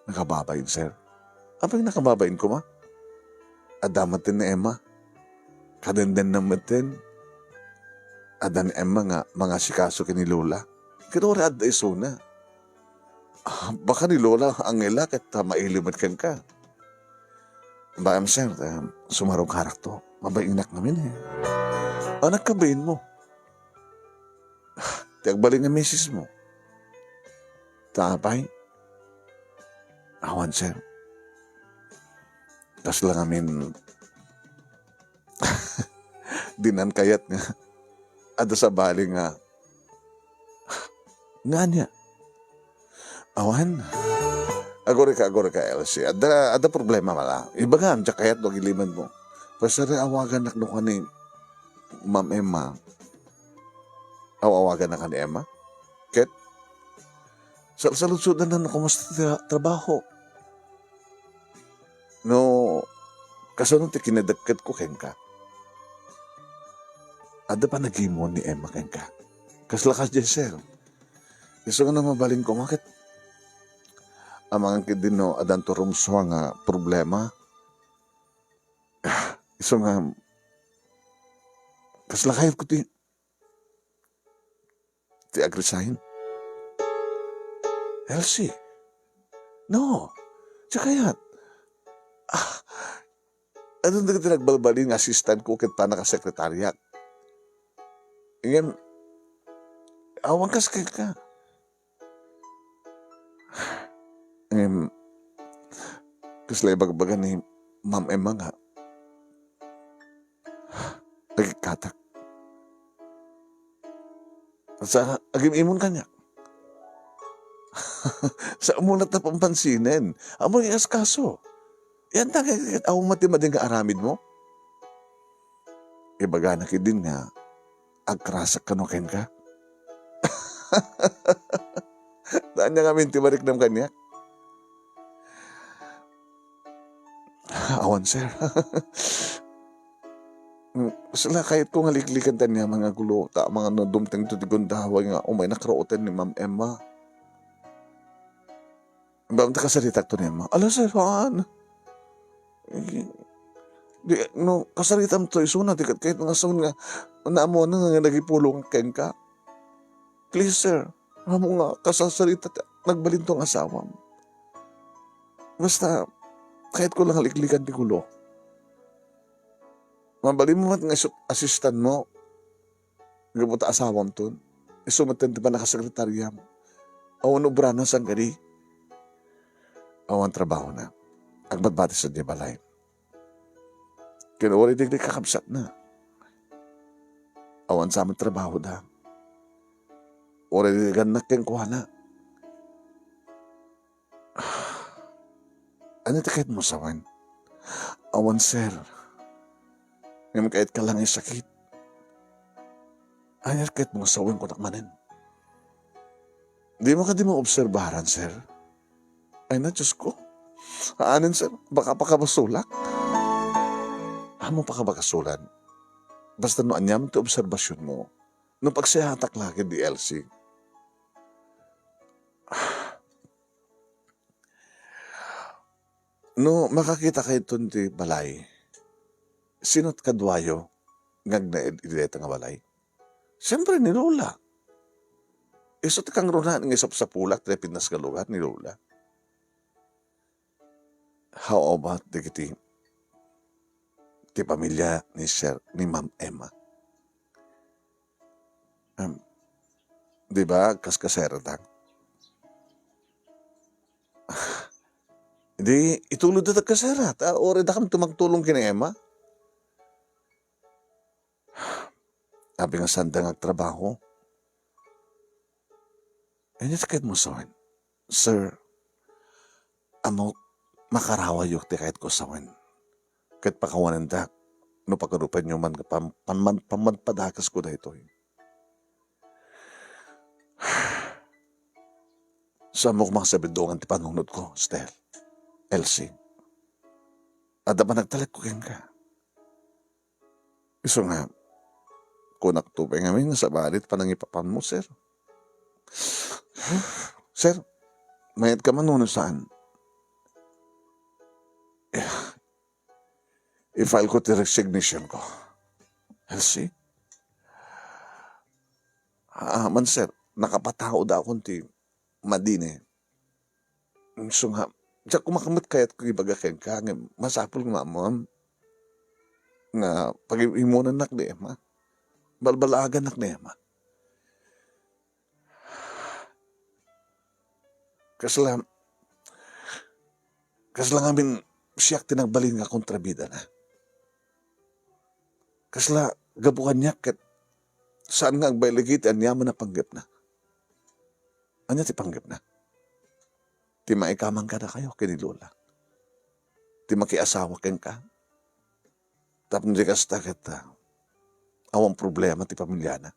Nakababain, sir. Apay, nakababain koma? Adda metten ni Emma. Kadenden na metten. Adda ni Emma nga mangasikaso ken ni Lola. Ket uray adda isuna. Ah, baka ni Lola Angela ket, ah, mailiw met kenka. Baem, sir, ah, sumarungkarakto. Mabainak ngamin, eh. Anak, kabainmo. Ti agbalin nga misis mo. Ta apay? Awan, sir. Kasla ngamin, dinan kayat nga Adda sabali nga, nga ania? Awan. Agurika, agurika, Elsie. Adda, adda problema mala. Ibagam, diak kayat no agilimenmo. Pwes, sir, awagannak no kani Ma'am Emma. Aw, awagannak ni Emma? Ket, salsaludsodan no kumusta ti tra-, trabaho. No, kasano ti kinadekket ko kenka? Adda panagimon ni Emma kenka. Kasla kadi, sir. Isu nga no mabalin koma ket amangan ketdi no addanto rumsua nga problema. Isu nga, kasla kayatko ti, ti ag-resign. Elsie. No. Diak kayat. Ah, adun dagiti nagbalbalin nga assistant ko ket pannakasekretariak. Ngem, awan kas kenka. Ngem, kasla ibagbaga ni Ma'am Emma nga agikkatak. Sa agim-imon kaniak. Sa ammona ta pampansinen. Ammona nga askaso. Yan ta kay, kay, awan met ti madi nga aramidmo. Ibagana ketdin nga agkrasak kano kenka. Ania ngamin ti mariknam kaniak? Awan, sir. Mm, sala, kayatko nga liklikan ti aniaman nga gulo, ta amangan no dumtengto ti gundaway nga umay nakrauten ni Ma'am Emma. Basta kasaritakto ni Emma. Ala, sir, haan. Eh, di, no, kasaritamto, isuna, di ket kayat nga sawen nga, naammoanna nga nagipulongak kenka. Please, sir, ammom nga kasasarita ti nagbalinto nga asawam. Basta, kayatko lang nga liklikan ti gulo. Mabalinmo met nga isu-, assistant mo, gapu ta asawamton. Isu met ti pannakasekretariam. Awan obrana saan kadi. Awan trabahona. Agbadbati sadiay balay. Ken uray dagiti kakabsatna. Awan sa met trabahoda. Uray dagiti gannak kenkuana. Ania ti kayatmo sawen? Awan, sir. Ngem kayatka lang isakit. Ania ti kayatmo sawen, kunak manen? Dimo kadi maobserbaran, sir? Ay na, Diyos ko. Aanin, sir? Baka pakabasolak. Ammom pakabakasolan. Basta no aniaman ti obserbasionmo, no pagsayatak la ken di Elsie. No makakitakayo ti balay, sino ti kaduayo nga agnaed iti dayta nga balay? Siempre, ni Lola. Isu ti kangruna nga isapsapulak ti napintas nga lugar ni Lola. How about dagiti, ti pamilia ni Sir, ni Ma'am Emma? Em, di ba, agkaskaseratak? Di, itulodda ti agkasera, ta uray dakami ti magtulong ken ni Emma. Apay nga saanda nga agtrabaho? Ania ti kayatmo sawen? Sir, ammok, makarawayyo ti kayatko sawen. Ket pakawanendak no pagarupenyo man nga pam-, pamman-, pammanpadakesko daytoy. Sa ammok, makasabidongan ti panunotko, Stel. Elsie. Adda panagtalekko kenka. Isu nga, kunakto pay ngamin nga sabali ti panangipapanmo, sir. Sir, mayatka man wenno saan? I-file ko ti resignation ko. Elsie? Ah, man, sir, nakapataudakon ti madine. Isu nga, diak koma met kayatko ibaga kenka, ngem masapul nga ammoam nga pagim-imonannak ni Emma. Balbalaagannak ni Emma. Kasla, kasla ngamin siak ti nagbalin nga kontrabidana. Kasla gapu kaniak ket saan nga agbayligi ti aniaman a panggepna. Ania ti panggepna? Ti maikaman kadakayo ken ni Lola. Ti makiasawa kenka. Tapno di kasta ket, ah, awan problema ti pamilyana.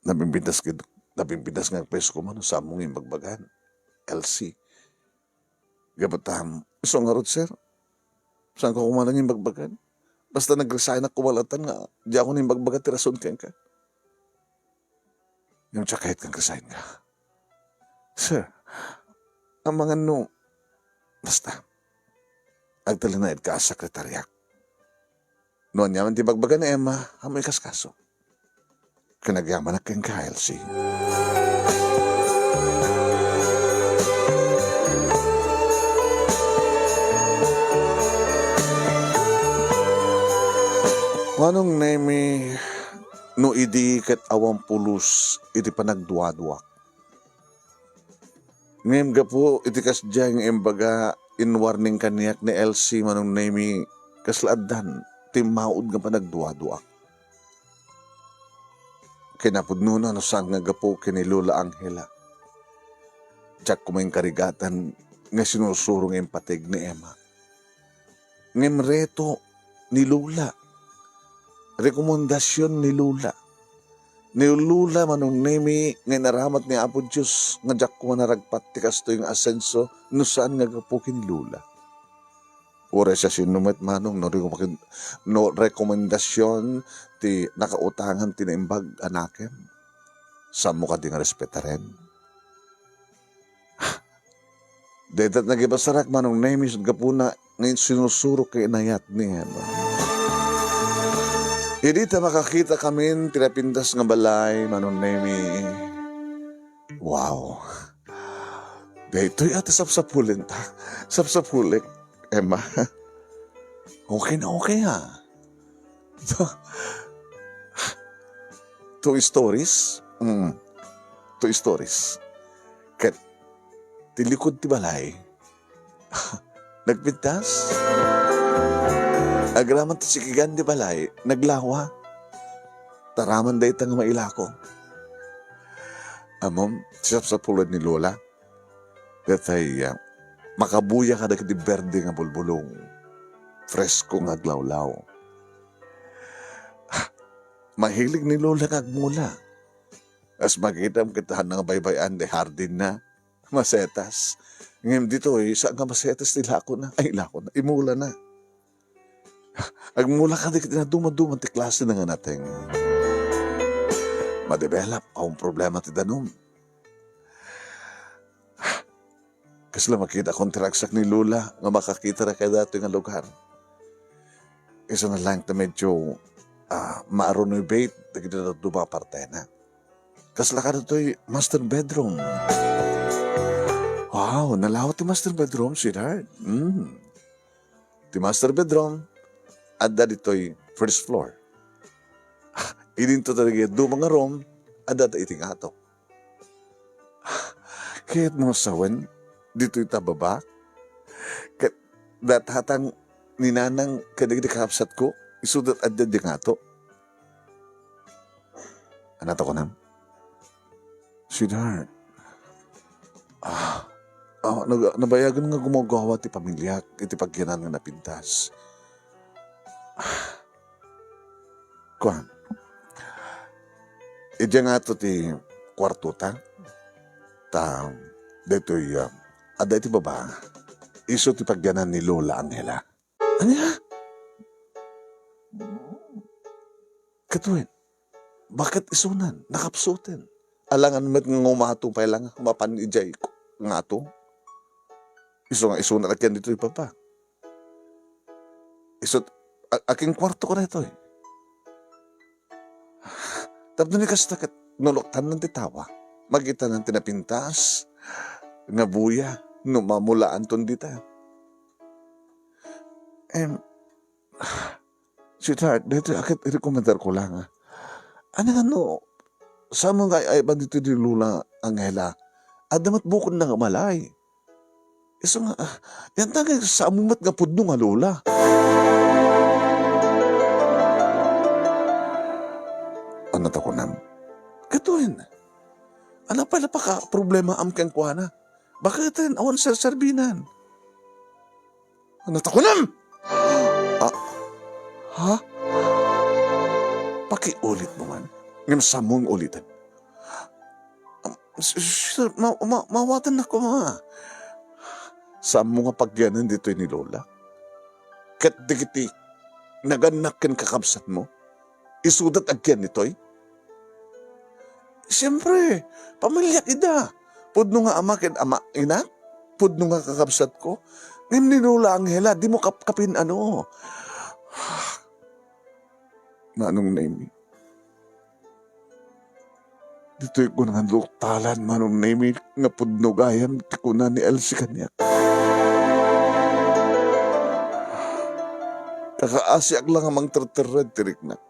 Nabimbintas ket, nabimbintas nga agpresko man, saan mo nga imbagbagan, Elsie. Gapu ta, isu ngarud, sir. Saan ko koma nga imbagbagan? Basta nag-resign ak koma latta nga, diak nga imbagbaga ti rason kenka. Ngem diak kayat nga agresign ka. Sir, amangan no, basta, agtalinaedka a sekretariak. No aniaman ti ibagbaga ni Emma, ammo ikaskaso. Ken agyamanak kenka, Elsie. Manong Nemi, no idi ket awan pulos iti panagduaduak. Ngem gapu iti kasdiay nga imbaga, inwarning kaniak ni Elsie, Manong Nemi, kasla addan ti maud nga panagduaduak. Kinapudnona no saan nga gapu ken ni Lola Angela. Diak koma inkarigatan nga sinusuro nga impateg ni Emma. Ngem reto ni Lola. Rekomendasion ni Lola. Ni Lola, Manong Nemi, nga inaramat ni Apo Dios nga diak koma naragpat ti kastoy nga asenso no saan nga gapu ken ni Lola. Uray siasino met, Manong, no rekomen-, no rekomendasion ti nakautangan ti naimbag a nakem, saanmo kadi nga respetaren? Dayta ti nagipasarak, Manong Nemi, isut' gapuna nga sinusuro ken inayat ni Emma. Idi ta makakitakamin ti napintas nga balay, Manong Nemi. Wow. Daytoy a ti sapsapulenta. Sapsapulek, Emma. Okay na okay, ha? Two stories? Mm. Two stories. Ket ti likud ti balay, nagpintas. Agraman ti sikigan ti balay, naglawa. Taraman dayta nga mailako. Ammom, ti sapsapulek ni Lola, detay, ah, makabuya kadagiti berde nga bulbulong, fresko nga aglawlaw. Mahilig ni Lola nga agmula. Kas makitam ket, haan nga baybay-an ti hardinna, masetas. Ngem ditoy, saan nga masetas ti lakona. Ay, lakona, imulana. Agmula kadagiti nadumaduma ti klase nga nateng. Madevelop, awan problema ti danum. Kasla makitakon ti ragsak ni Lola nga makakitana kadaytoy nga lugar. Isuna laeng ta medyo, ah, ma-renovate dagiti dadduma a partena. Kasla kadaytoy master bedroom. Wow, nalawa ti master bedroom, sweetheart. Mm. Ti master bedroom, adda ditoy first floor. Idinto ta dagiti dadduma nga room, adda ta iti ngato. Kayatmo sawen, ditoy ta baba? Ket dathatang ni nanang kadagiti kakabsatko, isuda adda di ngato. Ania ti kunam? Sweetheart, ah, ah, nag-, nabayagen nga gumagawa ti pamiliak iti pagyanan nga napintas. Ah, kuan, idiay ngato ti kuartota, ta daytoy, ah, adda iti baba. Isu ti pagyanan ni Lola Angela. Ania? Ket wen, baket isunan, nakapsuten. Alangan met nga umato pay la nga mapan idiay ngato. Isu nga isuna agyan ditoy baba. Isut', a-, akin kuarto ko daytoy. Tapno ni kasta ket nuloktanan ti tawa, makitanan ti napintas nga buya no mamulaanton dita. Em, sweetheart, daytoy a ket irekomendarko la nga. Ania nga no, saan nga ay-, ayban ditoy ni Lola Angela? Adda met bukodna nga balay. Isu nga, ah, yanta nga saan met nga pudno nga Lola. Natakunam. Katuin. Ano pay la pakaproblemaam kenkuana? Baketen, awan serserbinan. Natakunam! Ah, ha? Pakiulit mo man. Ngem sammong uliten. Am, s-, s-, ma-, ma-, mawatan ako, ma. Saanmo nga pagyanen ditoy ni Lola? Ket dagiti nagannak ken kakabsatmo, isuda ti agyan ditoy? Siempre, pamiliak ida. Pudno nga ama ken ama, inak. Pudno nga kakabsatko. Ngem ni Lola Angela, dimo kap-, kapin-ano. Manong Nemi. Ditoy ko nanganduktalan, Manong Nemi, nga pudno gayam ti kuna ni Elsie kaniak. Kakaasiak la nga mangterterred ti riknak.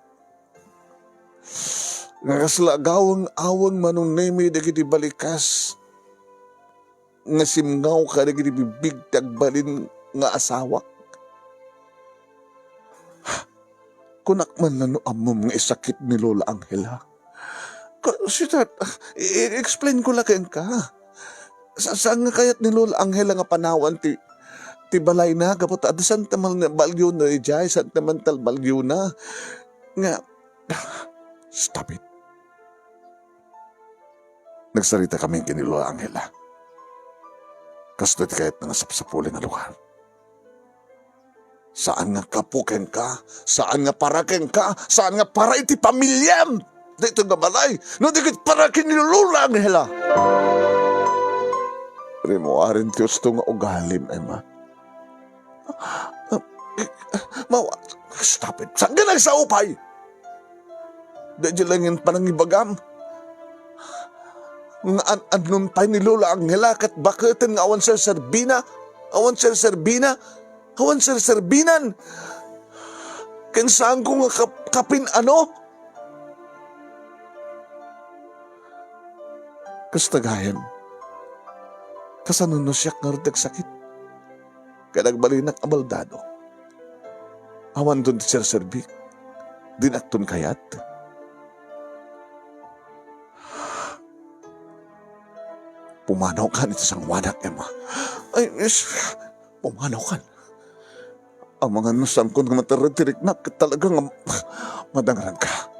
Nga kasla agaweng-aweng, Manong Nemi, dagiti balikas nga simngaw kadagiti bigbig ti agbalin nga asawak. Kunak man la no ammom nga isakit ni Lola Angela. Ka-, sweetheart, i-, i-explain ko la kenka. Sa-, saan nga kayat ni Lola Angela nga panawan ti, ti balayna, gapu ta adda sentimental value na idiay, sentimental value na. Nga, stop it. Nagsarita kami ken ni Lola Angela. Kastoy ti kayatna nga sapsapuli nga lugar. Saan nga gapu kenka, saan nga para kenka, saan nga para iti pamiliam. Daytoy nga balay, no di ket para ken ni Lola Angela. Rimuaren ti husto nga ugalim, Emma. Ma-, stop it. Saan ka nagsaupay? Daydiay laeng panangibagam. Nga an-, annon pay ni Lola Angela ket baketen nga awan serserbina, awan serserbina, awan serserbinan. Ken saanko nga kap-, kapin-ano? Kasta gayam, kasano no siak ngarud ti agsakit? Ket agbalinak a baldado. Awanton ti serserbik. Dinakton kayat. Pumanawkan iti sangoanak, Emma. Ay, is, pumanawkan. Amangan no saanko nga materred ti riknak, ket talaga nga madangranka.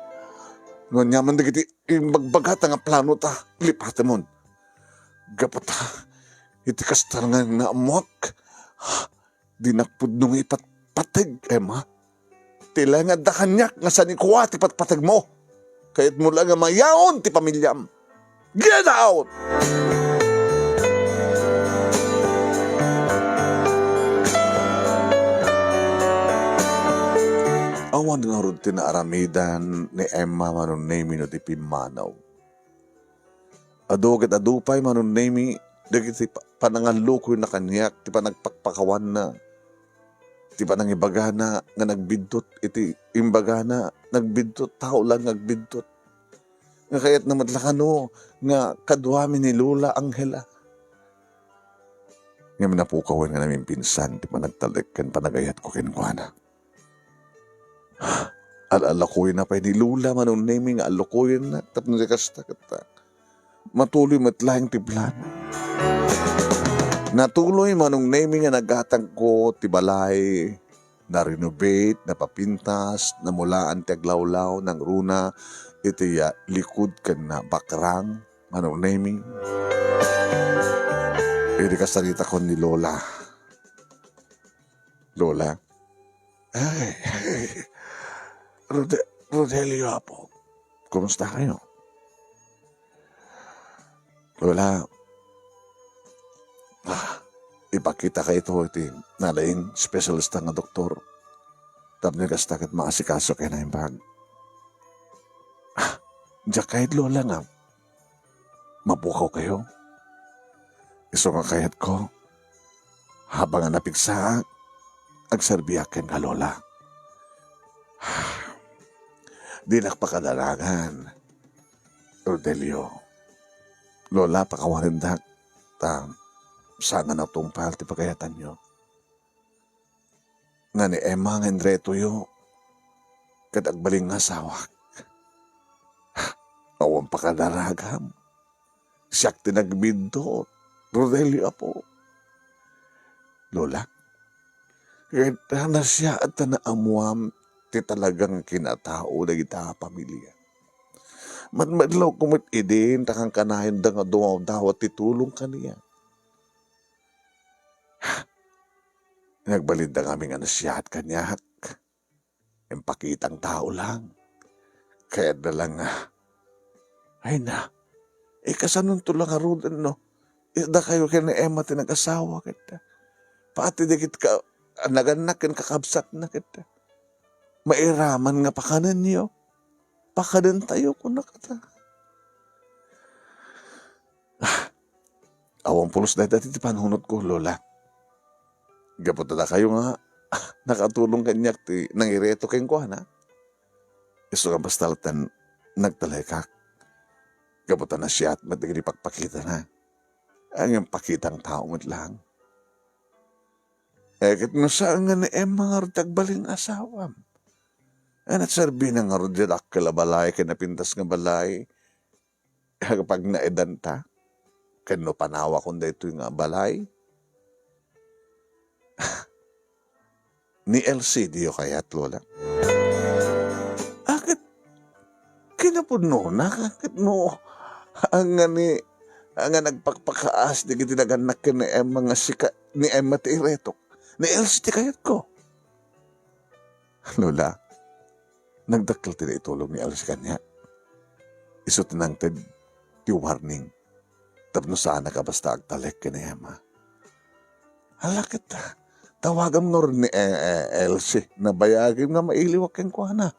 No aniaman dagiti imbagbagata nga planota, lipatemon. Gapu ta, iti kasta nga naammoak, dinak pudno nga ipatpateg, Emma. Ti laeng adda kaniak nga sanikua ti patpategmo. Kayatmo la nga mayaon ti pamiliam. Get out! Awan ngarud ti naaramidan ni Emma, Manong Nemi, no di pimmanaw. Adu ket adu pay, Manong Nemi, dagiti pa-, panangallukoyna kaniak, ti panagpakpakawanna, ti panangibagana nga nagbiddut iti imbagana, nagbiddut, tao laeng nga agbiddut. Nga kayatna met la kano nga kaduami ni Lola Angela. Ngem napukawen nga namimpinsan ti panagtalek ken panagayatko kenkuana. Al-, allukoyenna pay ni Lola, Manong Nemi, nga allukoyenna tapno di kasta ket, ah, matuloy met laeng ti plano. Natuloy, Manong Nemi, nga nagatangko ti balay, na-renovate, napapintas, namulaan ti aglawlaw, nangruna iti, ah, likud ken na bakrang, Manong Nemi. Idi kasaritakon ni Lola. Lola. Ay, Rode-, Rodelio, apo. Kumusta kayo? Lola, ah, ipakita kayo iti nalaing specialista nga doktor. Tapno kasta ket maasikaso kayo na imbag. Ah, diak kayat, Lola, nga mapukaw kayo. Isu nga kayatko, habang a napigsaak, agserbiak kenka, Lola. Dinak pakadanagan, Rodelio. Lola, pakawanendak, ta saan a natungpal ti pagayatanyo. Nga ni Emma nga inretoyo, ket agbalin nga asawak. Awan pakadaragam. Siak ti nagbintot. Rodelio, apo. Lola, ket nasiaat ta naammuam ti talaga nga kinatao dagita a pamilia. Madmadlawko met idin ta kankanayon da nga dumawdawat ti tulong kaniak. Nagbalin da ngamin nga nasiaat kaniak. Impakitang tao lang. Kayatna lang nga, "Ay na, ikasanonto lang ngaruden, no? Dakayo ken ni Emma ti nagasawa ket pati dagiti ka-, nagannak ken kakabsatna ket mairaman nga pakanenyo. Pakanentayo," kunak ita. Ah, awan pulos dayta ti panunotko, Lola. Gapu ta dakayo nga nakatulong kaniak ti nangireto kenkuana. Isu nga basta latta nagtalekak. Gapu ta nasiaat met dagiti pakpakitana. Ngem pakitang tao met lang. Eh, ket no saan nga ni Emma ngarud ti agbalin nga asawam? Ania ti serbina ngarud ti dakkel a balay ken napintas nga balay? Pagnaedanta, ken no panawakon daytoy nga balay? Ni Elsie, diyo kayat, Lola? Ah, ket kinapudnona, ket no, ania nga ni, ania nga nagpakpakaas dagiti nagannak ken ni Emma nga sika, ni Emma ti iretok. Ni Elsie ti kayatko. Lola, nagdakkel ti naitulong ni Elsie kaniak. Isu ti nangted ti warning tapno saannak a basta agtalek ken ni Emma. Hala ket, tawagam ngarud ni, eh, eh, Elsie. Nabayagim nga mailiwak kenkuana.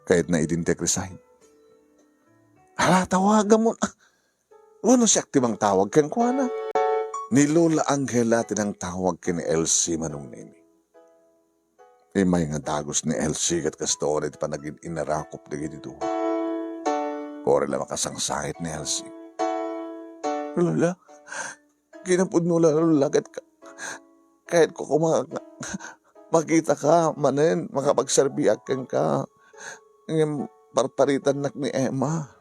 Kayatna idin ti agresign. Hala, tawagamon. Ah, wenno siak ti mangtawag kenkuana? Ni Lola Angela ti nangtawag ken ni Elsie, Manong Nemi. Immay nga dagus ni Elsie ket kasta unay ti panagin-inarakop dagiti dua. Uray la makasangsangit ni Elsie. Lola, kinapudno la, Lola, ket ka-, kayatko koma nga makitaka manen, makapagserbiak kenka. Ngem parparitannak ni Emma.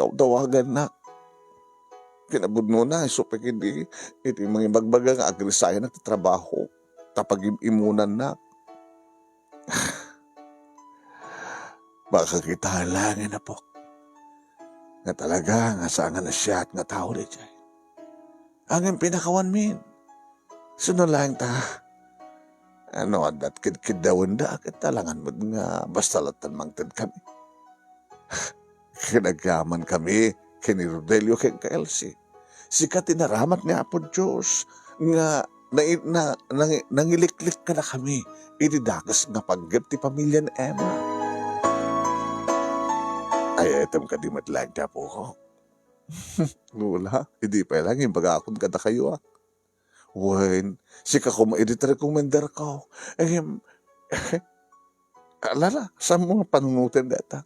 Tawtawagannak. Kinapudnona, isu pay ketdi iti mangibagbaga nga agresignak ti trabaho ta pagim-imunannak. Makakita laeng, apok, nga talaga nga saan nga nasiaat nga tao daydiay. Ngem pinakawanmin. Sino laeng ta, ano, adda ti kedkeddawenda, ket alangan met nga basta lattan mangted kami. Ket agyaman kami ken ni Rodelio ken ka Elsie. Sika ti naramat ni Apo Dios nga nai-, na-, nangi-, nangiliklik kadakami iti dakes nga panggep ti pamilian Emma. Ay, etem kadi met laeng ti apoko. Lola, idi pay laeng imbagakon kadakayo, a. Wen, sika koma idi ti rekomendarko. Ngem, ala, saanmo nga panunoten dayta?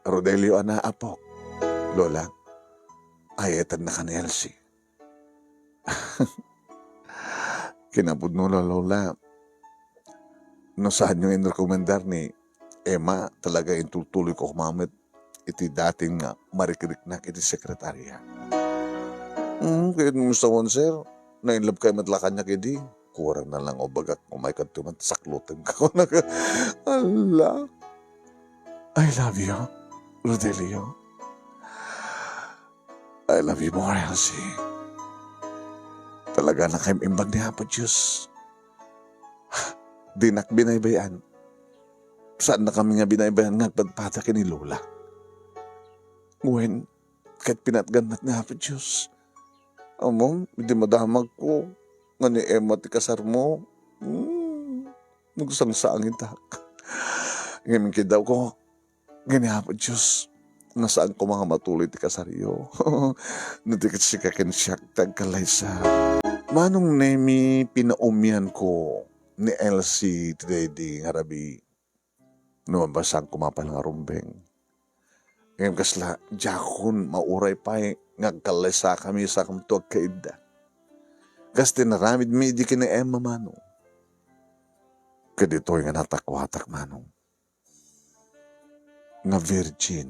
Rodelio a naapok. Lola, ay-ayatennak ni Elsie. Kinapudno la, Lola. No saanyo nga inrekomendar ni Emma, talaga intultuloyko koma met iti datin nga marikriknak iti sekretaria. Hmm, ket no sawen, sir, nainlove kay met la kaniak idi. Kurang na lang ubagak, umay kadto man, saklotenka. Ala. I love you, Rodelio. I love you more, Elsie. Talaga nakaimbag ni Apo Dios. Dinak binaybay-an. Saannakami nga binaybay-an nga agpadpada ken ni Lola. Wen, ket pinatgan met ni Apo Dios. Ammom, idi madamagko nga ni Emma ti kasarmo, hmm, nagsangsangitak. Ngem kiddawko, ken ni Apo Dios, nga saan koma nga matuloy ti kasaryo. No di ket sika ken siak ti agkallaysa. Manong Nemi, pinaumianko ni Elsie ti daydi nga rabii. No mabasang koma pay nga rumbeng. Ngem kasla, diakon mauray pay nga agkallaysakami sakanto agkaidda. Kas ti naramidmi idi ken ni Emma, Manong. Ket ditoy nga natakuatak, Manong. nga virgin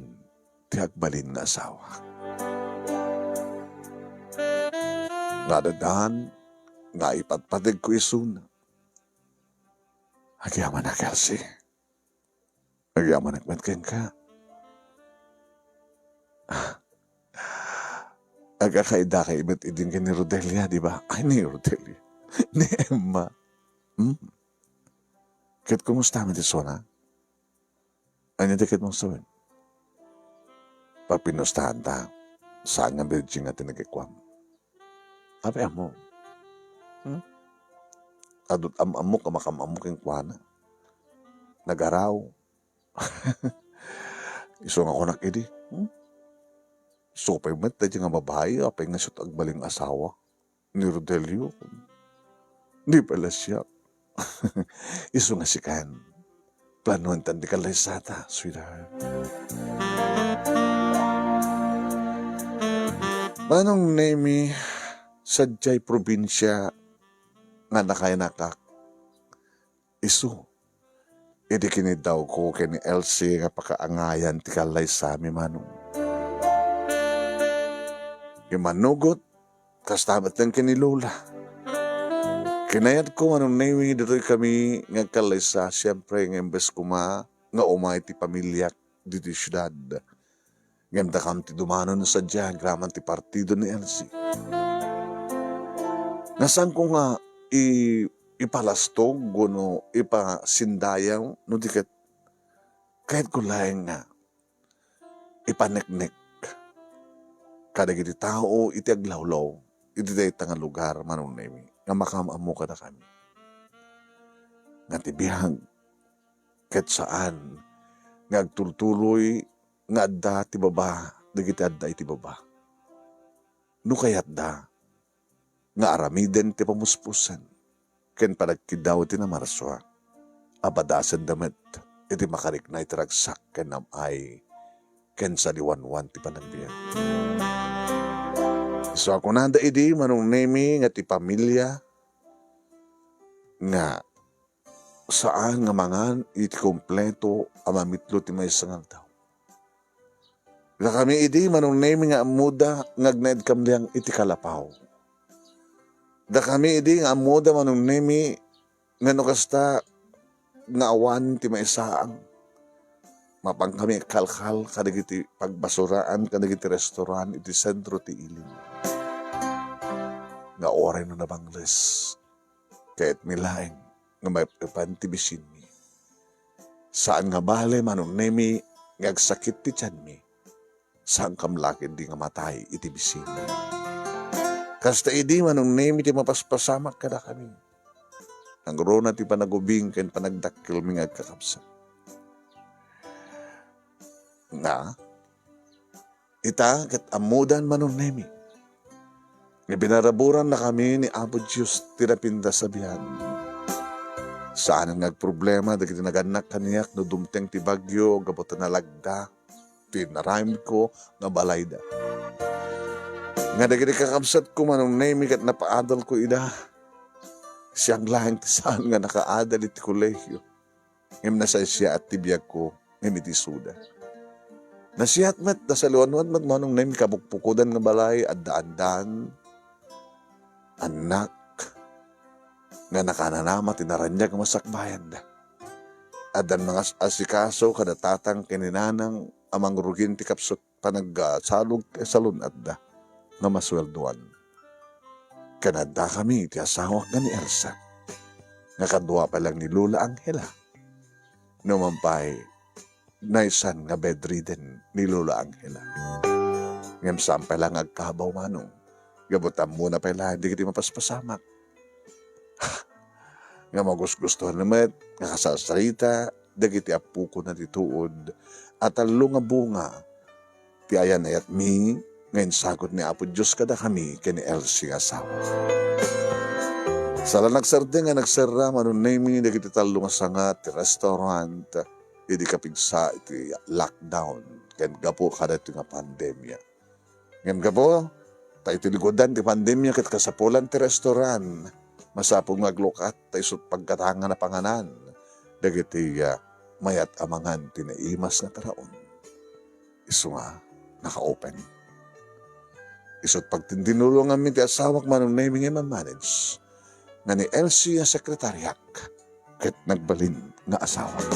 ti agbalin nga asawa. Nga addan nga ipatpategko isuna. Agyamanak, Elsie. Agyamanak met kenka. Agkakaidakay met idin ken ni Rodelia, di ba? Ay, ni Rodelia. Ni Emma. Hmm? Ket kumusta met isuna? Ania ti ket mo sawen? Papinustaanta. Saan nga virgin nga tinagikuam. Apay ammo? Hmm? Adut am-ammok a makam-ammo kenkuana. Nagaraw. Isu nga kunak idi. Hmm? Isu pay met daydi nga babai, apay nga isu ti agbalin nga asawa ni Rodelio. Di pala siak. Isu nga sikan. Planuan tan di kallaysata, sweetheart. Manong Nemi, sadiay probinsia nga nakainakak. Isu, idi kiniddawko ken ni Elsie nga pakaangayan ti kallaysami, Manong. Immanugot, kasta met ken ni Lola. Kinayatko, Manong Nemi, ditoy kami nga agkallaysa, siempre, nga imbes koma nga umay ti pamiliak ditoy siudad. Ngem dakam ti dumano no sadiay agraman ti partido ni Elsie. Nga saanko nga i-, ipalastog wenno ipasindayaw no di ket kayatko laeng nga ipaneknek kadagiti tao iti aglawlaw iti dayta nga lugar, Manong Nemi, nga makam-ammo kadakami. Nga ti biag ket saan nga agtultuloy nga adda ti baba dagiti adda iti baba. No kayatda nga aramiden ti pamuspusan ken panagkiddaw iti namarsua, a padasenda met iti makarikna iti ragsak ken am-ay ken saliwanwan ti panagbiag. Isu a kunada idi, Manong Nemi, nga ti pamilia nga saan nga mangan iti kompleto a mamitlo ti maysa nga aldaw. Dakami idi, Manong Nemi, nga ammoda nga agnaedkami laeng iti kalapaw. Dakami idi nga ammoda, Manong Nemi, nga no kasta nga awan ti maisaang, mapankami kalkal kadagiti pagbasuraan kadagiti restoran iti sentro ti ilim. Nga uray no nabangles, kayatmi laeng nga maipan ti bisinmi. Saan nga bale, Manong Nemi, nga agsakit ti tianmi. Saankam la ketdi nga matay iti bisinmi. Kasta idi, Manong Nemi, ti mapaspasamak kadakami. Nangruna ti panagubing ken panagdakkelmi nga agkakabsat. Nga, ita ket ammodan, Manong Nemi, nga pinaraburannakami ni Apo Dios ti napintas a biag. Saan nga agproblema dagiti nagannak kaniak no dumteng ti bagyo gapu ta nalagda ti inaramidko nga balayda. Nga dagiti kakabsatko, Manong Nemi, ket napaadalko ida. Siak laeng ti saan nga nakaadal iti kolehio. Ngem nasaysayaat ti biagko ngem iti isuda. Nasiat met, nasaliwanwan met, Manong Nemi, kabukbukodan nga balay, adda andan, annak, nga nakananama ti naraniag nga masakbayanda. Addan mangas-asikaso kada tatang ken ni nanang a mangrugin ti kapsut panagsalog ti salun-atda nga masueldoan. Ken addakami ti asawak nga ni Elsa, nga kadua pay laeng ni Lola Angela. Numan pay, naissan nga bedridden ni Lola Angela. Ngem saan pay laeng nga agkabaw, Manong. Gapu ta ammona pay laeng dagiti mapaspasamak. Nga magusgustoan met nga kasarsarita dagiti appokona ti tuod a tallo nga bunga ti ayan-ayatmi nga insagut ni Apo Dios kadakami ken ni Elsie nga asawa. Saan la nagsardeng nga nagserra, Manong Nemi, dagiti tallo nga sanga ti restaurant idi kapigsa iti lockdown ken gapu kadaytoy nga pandemia. Ngem gapu ta iti ligodan ti pandemia ket kasapulan ti restaurant, masapul nga aglukat ta isu ti pagkatangan a panganan dagiti, ah, mayat a mangan ti naimas nga taraon. isu nga naka-open. Isut' pagtindinulonganmi ti asawak, Manong Nemy, nga i-manage nga ni Elsie a sekretariak ket nagbalin nga asawak.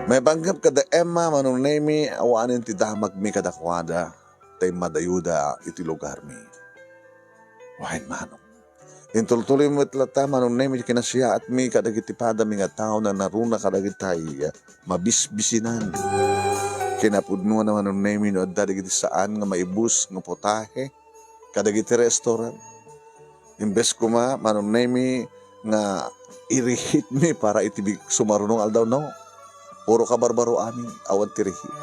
Maipanggep kada Emma, Manong Nemy, awanen ti damagmi kadakuada, ta immadayuda iti lugarmi. Wen, Manong. Intultuloy met latta, Manong Nemy, ti kinasiaatmi kadagiti padami nga tao nga nanaruna kadagiti mabisbisinan. Kinapudnoan, Manong Nemy, no adda dagiti saan nga maibus nga putahe kadagiti restaurant. Imbes koma, Manong Nemy, nga irihitmi para iti big-, sumaruno nga aldaw, no. Puro kabarbaro amin, awan ti rihit.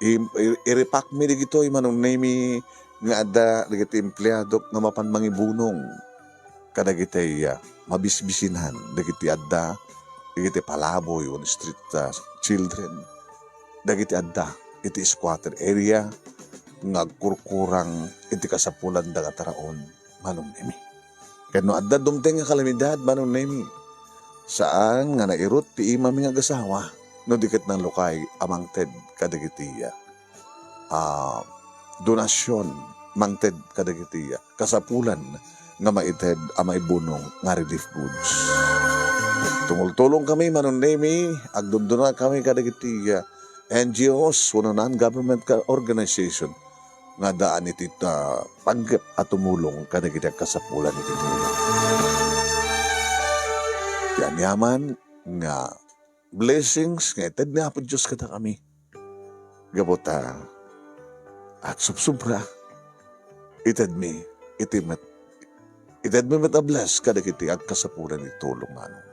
Im-, ir-, iripakmi digitoy, Manong Nemy, nga adda dagiti empleadok nga mapan mangibunong kadagiti, ah, mabisbisinan dagiti adda dagiti palaboy wenno street, ah, children, dagiti adda iti squatter area nga agkurkurang iti kasapulanda nga taraon, Manong Nemy. Ket no adda dumteng nga kalamidad, Manong Nemy, saan nga nairut ti imami nga agasawa no di ket nanglukay a mangted kadagiti, ah, a donasyon, mangted kadagiti kasapulan nga maited a maibunong nga relief goods. Tumultulongkami, Manong Nemy, agdundunakami kadagiti, ah, N G Os wenno non-government ka-, organization nga addaan iti, ah, panggep a tumulong kadagiti agkasapulan iti tulong. Ti aniaman nga blessings nga ited ni Apo Dios kadakami. Gapu ta agsubsobra, itedmi iti met, itedmi met a bless kadagiti agkasapulan iti tulong, Manong.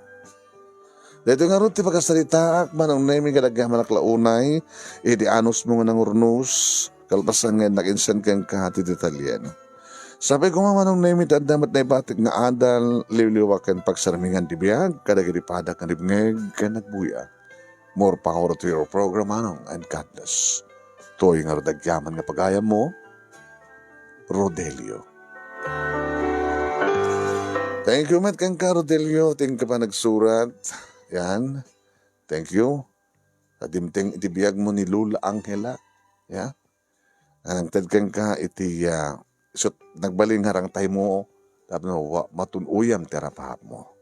Daytoy ngarud ti pakasaritaak, Manong Nemy, kadagiti anak la unay, idi anusmo nga nangurnos, kalpasan nga innak insen kenka ti detalyen. Sapay koma, Manong Nemy, ta adda met naibatik nga adal, liwliwa ken pagsarmingan ti biag kadagiti padak nga nibngeg ken nagbuya. More power to your program, Manong, and God bless. Toy nga rudagyaman nga pagayammo, Rodelio. Thank you met kenka, Rodelio. Thank you pa nagsurat. Yan. Thank you. Sa dimteng iti biagmo ni Lola Angela. Ya. Nangted kenka iti, ah, isut' nagbalin nga rangtaymo tapno wa-, matun-oyam ti arap-arapmo.